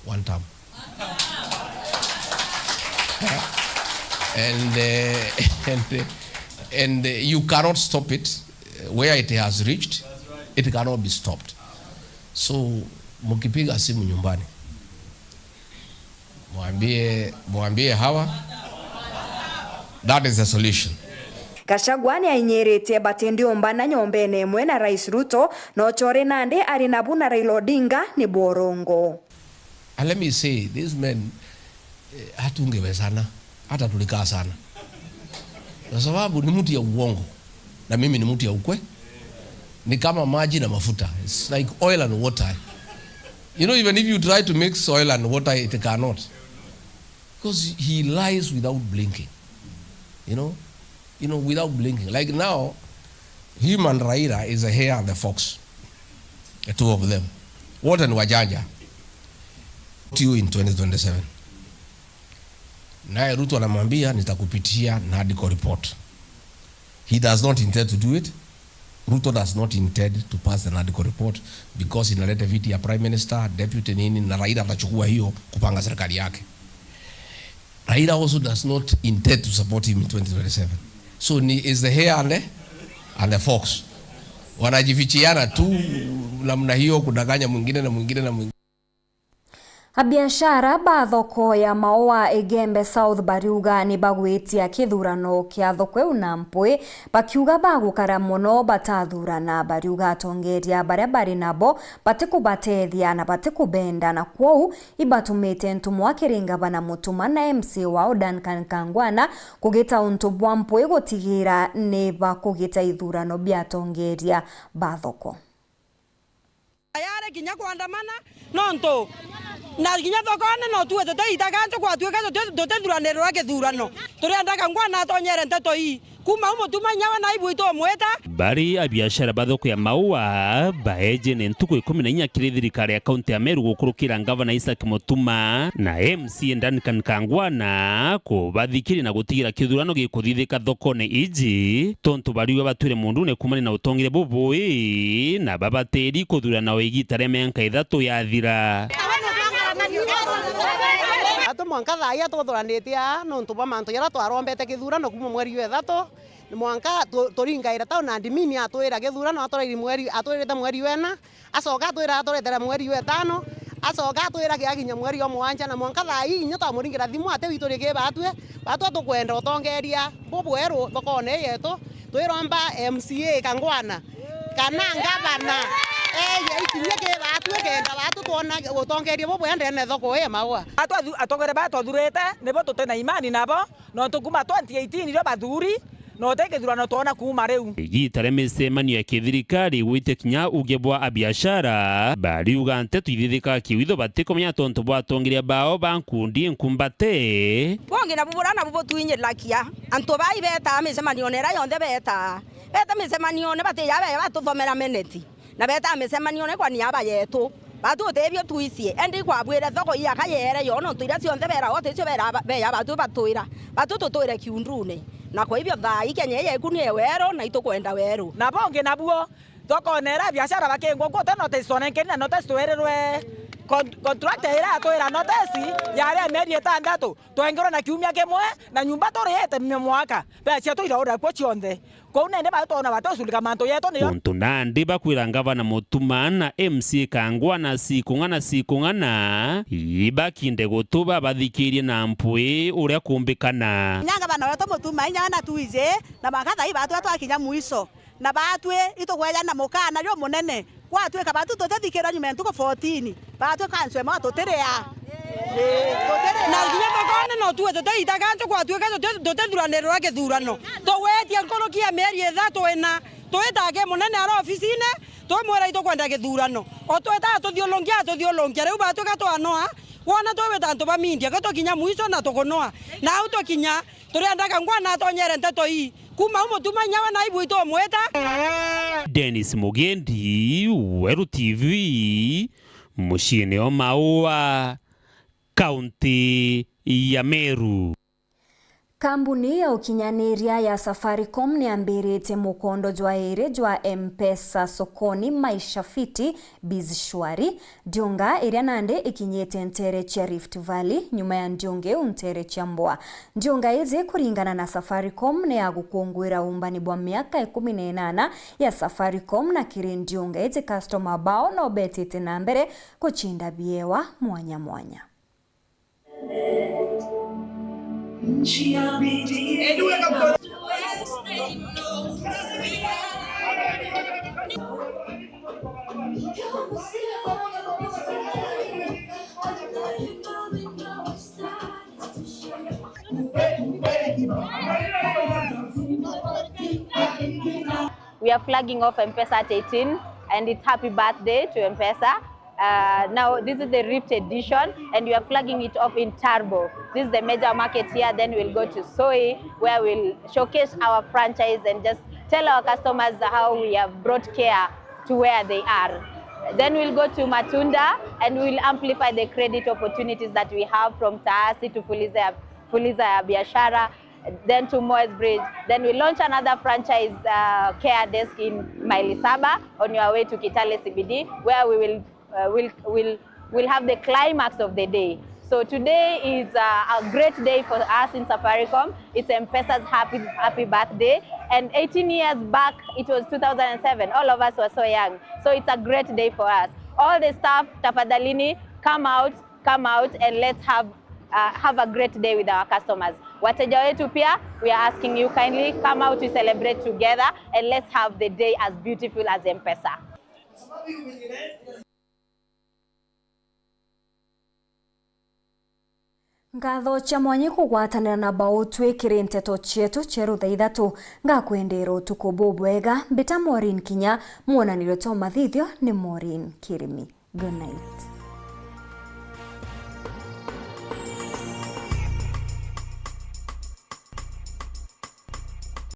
one term. And, uh, and, uh, and, uh, you cannot stop it. Where it has reached, it cannot be stopped. So, mkipiga simu nyumbani, mwambie, mwambie hawa, that is the solution. Gachagua ni ainyiritie batindiumbana nyombene imwe na Rais Ruto, na uchore nandi ari nabu na Raila Odinga ni bworongo. And let me say, this man, eh, hatungewezana, hata tulikaa sana. Kwa sababu ni mtu ya uongo, na mimi ni mtu ya ukwe. Ni kama maji na mafuta. It's like oil and water. You know, even if you try to mix oil and water, it cannot. Because he lies without blinking. You know, you know, without blinking. Like now, him and Raila is a hare and a fox. The two of them. Wote ni wajanja. To you in twenty twenty-seven. Naye Ruto anamwambia, "Nitakupitishia NADCO report." He does not intend to do it. Ruto does not intend to pass the NADCO report because inaleta viti ya prime minister, deputy nini, na Raila atachukua hiyo kupanga serikali yake. Raila also does not intend to support him in twenty twenty-seven. So ni is the hare and the, and the fox. Wanajifichiana tu namna hiyo, kudanganya mwingine na mwingine na mwingine. Abiashara ba thoko ya Maua Igembe South bariuga ni bagwitia kithurano kia thoko iu na mpwi, bakiuga bagukara mono batathurana. Bariuga atongeria baria bari nabo batikubatethia na batikubenda, na kwou ibatumite ntumwa kiri ngavana Mutuma na M C A wao Duncan Kangwana kugita untu bwa mpwi gutigira ni bakugita ithurano bia atongeria ba thoko. Tayari kinya kuandamana, nontu na kinya thokone no tuwe tuteiitaga ntu gwatuika tuti-, tutithuranirwa githurano. Turiendaga Kangwana atonyere nteto ii. Kuma u Mutuma inya we naibu itumwita. Bari abiashara ba thoko ya Maua baeje ni ntuku ikumi na inya kiri thirikari ya kaunti ya Meru gukurukira ngavana Isaac Mutuma na M C A Duncan Kangwana kubathikiria na gutigira kithurano gikuthithika thokone iji, tontu bariuga batwire mundune kumania na utongeria bubui na babatiri kuthurana o igita ria mianka ithatu yathira. Atu mwanka thaa ii atuthuranite aa nontu bwa mantu jaria twarombete kithurano kuma mweri jwa ithatu, ni mwanka tu-, turingaire tau na ndimini atwira kithurano aturairi mweri, atwirite mweri jwa ina, acoka atwira aturetera mweri jwa itano, acoka atwira kiakinya mweri jwa mugwanja, na mwanka thaa ii inya twamuringira thimu ati witu riki batwi, batwi tukwenda utongeria bubweru thokone yetu, twiromba M C A Kangwana kana ngavana eje ikinyie ki batwi kenda batwi twona utongeria bubwea ndene thoko ii ya Maua. Atwa-, atongeria baria twathurite nibo tuti na imani nabo, nontu kuma twenty eighteen irio bathuri, na uti kithurano twona kuuma riu. Igita ria micemanio ya kithirikari igwitia kinya uge bwa abiashara, bariuga nteto ithithika kiwitho batikumenya tontu bwa atongeria bao ba nkundi nkumbate. Bungi nabu buria nabu butwinyiragia, antu bai betaa micemanione iria yonthe betaa. Beta micemanione batija beja batuthomera meneti. Na betaa micemanione kwani aba yetu. Batu utibio twicie, endi ikwabwire thoko iaka yeere yo, nontu iria cionthe beraga uticio bera-, beja batu batwira, batu tutwire kiundune. Na kwa hivyo thaa ii Kenya ii yeku ni weru, na itukwenda weru. Na bungi nabuo, thokone iria biashara bakingwa kuu uti notice twanenkeni na notice twerirwe con-, contract iria atwira notice yari ya mieri itandatu, twengerwe na kiumia kimwe, na nyumba turiite mia mwaka, mbeca cietu iraura kuo cionthe. Kwou nende batu twona batucurika mantu yetu niyo. Untu nandi bakwira ngavana Mutuma na M C A Kangwana cikung'ana cikung'ana, ibakinde gutu babathikirie na mpwi uria kumbikana. Inya ngavana wetu Mutuma, inya we na twiji, na mwanka thaa ii batwi twakinya mwico, na batwi itugwejana mukana jumunene. Gwatwika batu tutithikirwa nyuma ya ntuku fourteen, batwi kanso imwe tutiria. Ii, tutiria. Na kinya thokone no tuwe tutiitaga ntu gwatwika tuti-, tutithuranirwa kithurano. Tugwetie nkuruki ya mieri ithatu ina, twitage munene ara ofisine, twimwira itukwenda kithurano. O twita atuthiulunkia, atuthiulunkia. Riu batwika twanoa, wona twita antu ba media, gitukinya mwico na tukunoa. Na au tukinya, turiendaga ngwana atonyere nteto ii. Kuma u Mutuma inya we naibu itumwita. Dennis Mugendi, Weru T V, muciine o Maua, kaunti ya Meru. Kambuni ya ukinyaniria ya Safaricom niambiritie mukondo jwa iri jwa M-Pesa sokoni, Maisha Fiti, Biz Shwari, ndiunga iria nandi ikinyite nteere cia Rift Valley, nyuma ya ndiunga iu nteere cia Mbwa. Ndiunga iji, kuringana na Safaricom, ni ya gukunguira uumbani bwa miaka ikumi na inana ya Safaricom, na kiri ndiunga iji customer bao no betite na mbere gucinda biewa mwanya mwanya. We are flagging off M-Pesa at eighteen, and it's happy birthday to M-Pesa. Uh, now, this is the Rift edition, and we are flagging it off in Turbo. This is the major market here. Then we'll go to Soi, where we'll showcase our franchise and just tell our customers how we have brought care to where they are. Then we'll go to Matunda, and we'll amplify the credit opportunities that we have from Taasi to Fuliza, Fuliza ya Biashara, then to Moes Bridge. Then we launch another franchise, uh, care desk in Maili Saba on your way to Kitale C B D, where we will uh, will will will have the climax of the day. So today is uh, a great day for us in Safaricom. It's M-Pesa's happy happy birthday, and eighteen years back it was two thousand seven. All of us were so young. So it's a great day for us. All the staff, tafadhalini, come out, come out, and let's have uh, have a great day with our customers. Wateja wetu pia, we are asking you kindly come out, we celebrate together, and let's have the day as beautiful as M-Pesa. Nkatho cia mwanya kugwatanira na Bautwi kiri nteto cietu cieru thaa ithatu. Ngakwendera utuku bubwega. Mbita Maureen Kinya, mwonanirio twa mathithio ni Maureen Kirimi. Good night.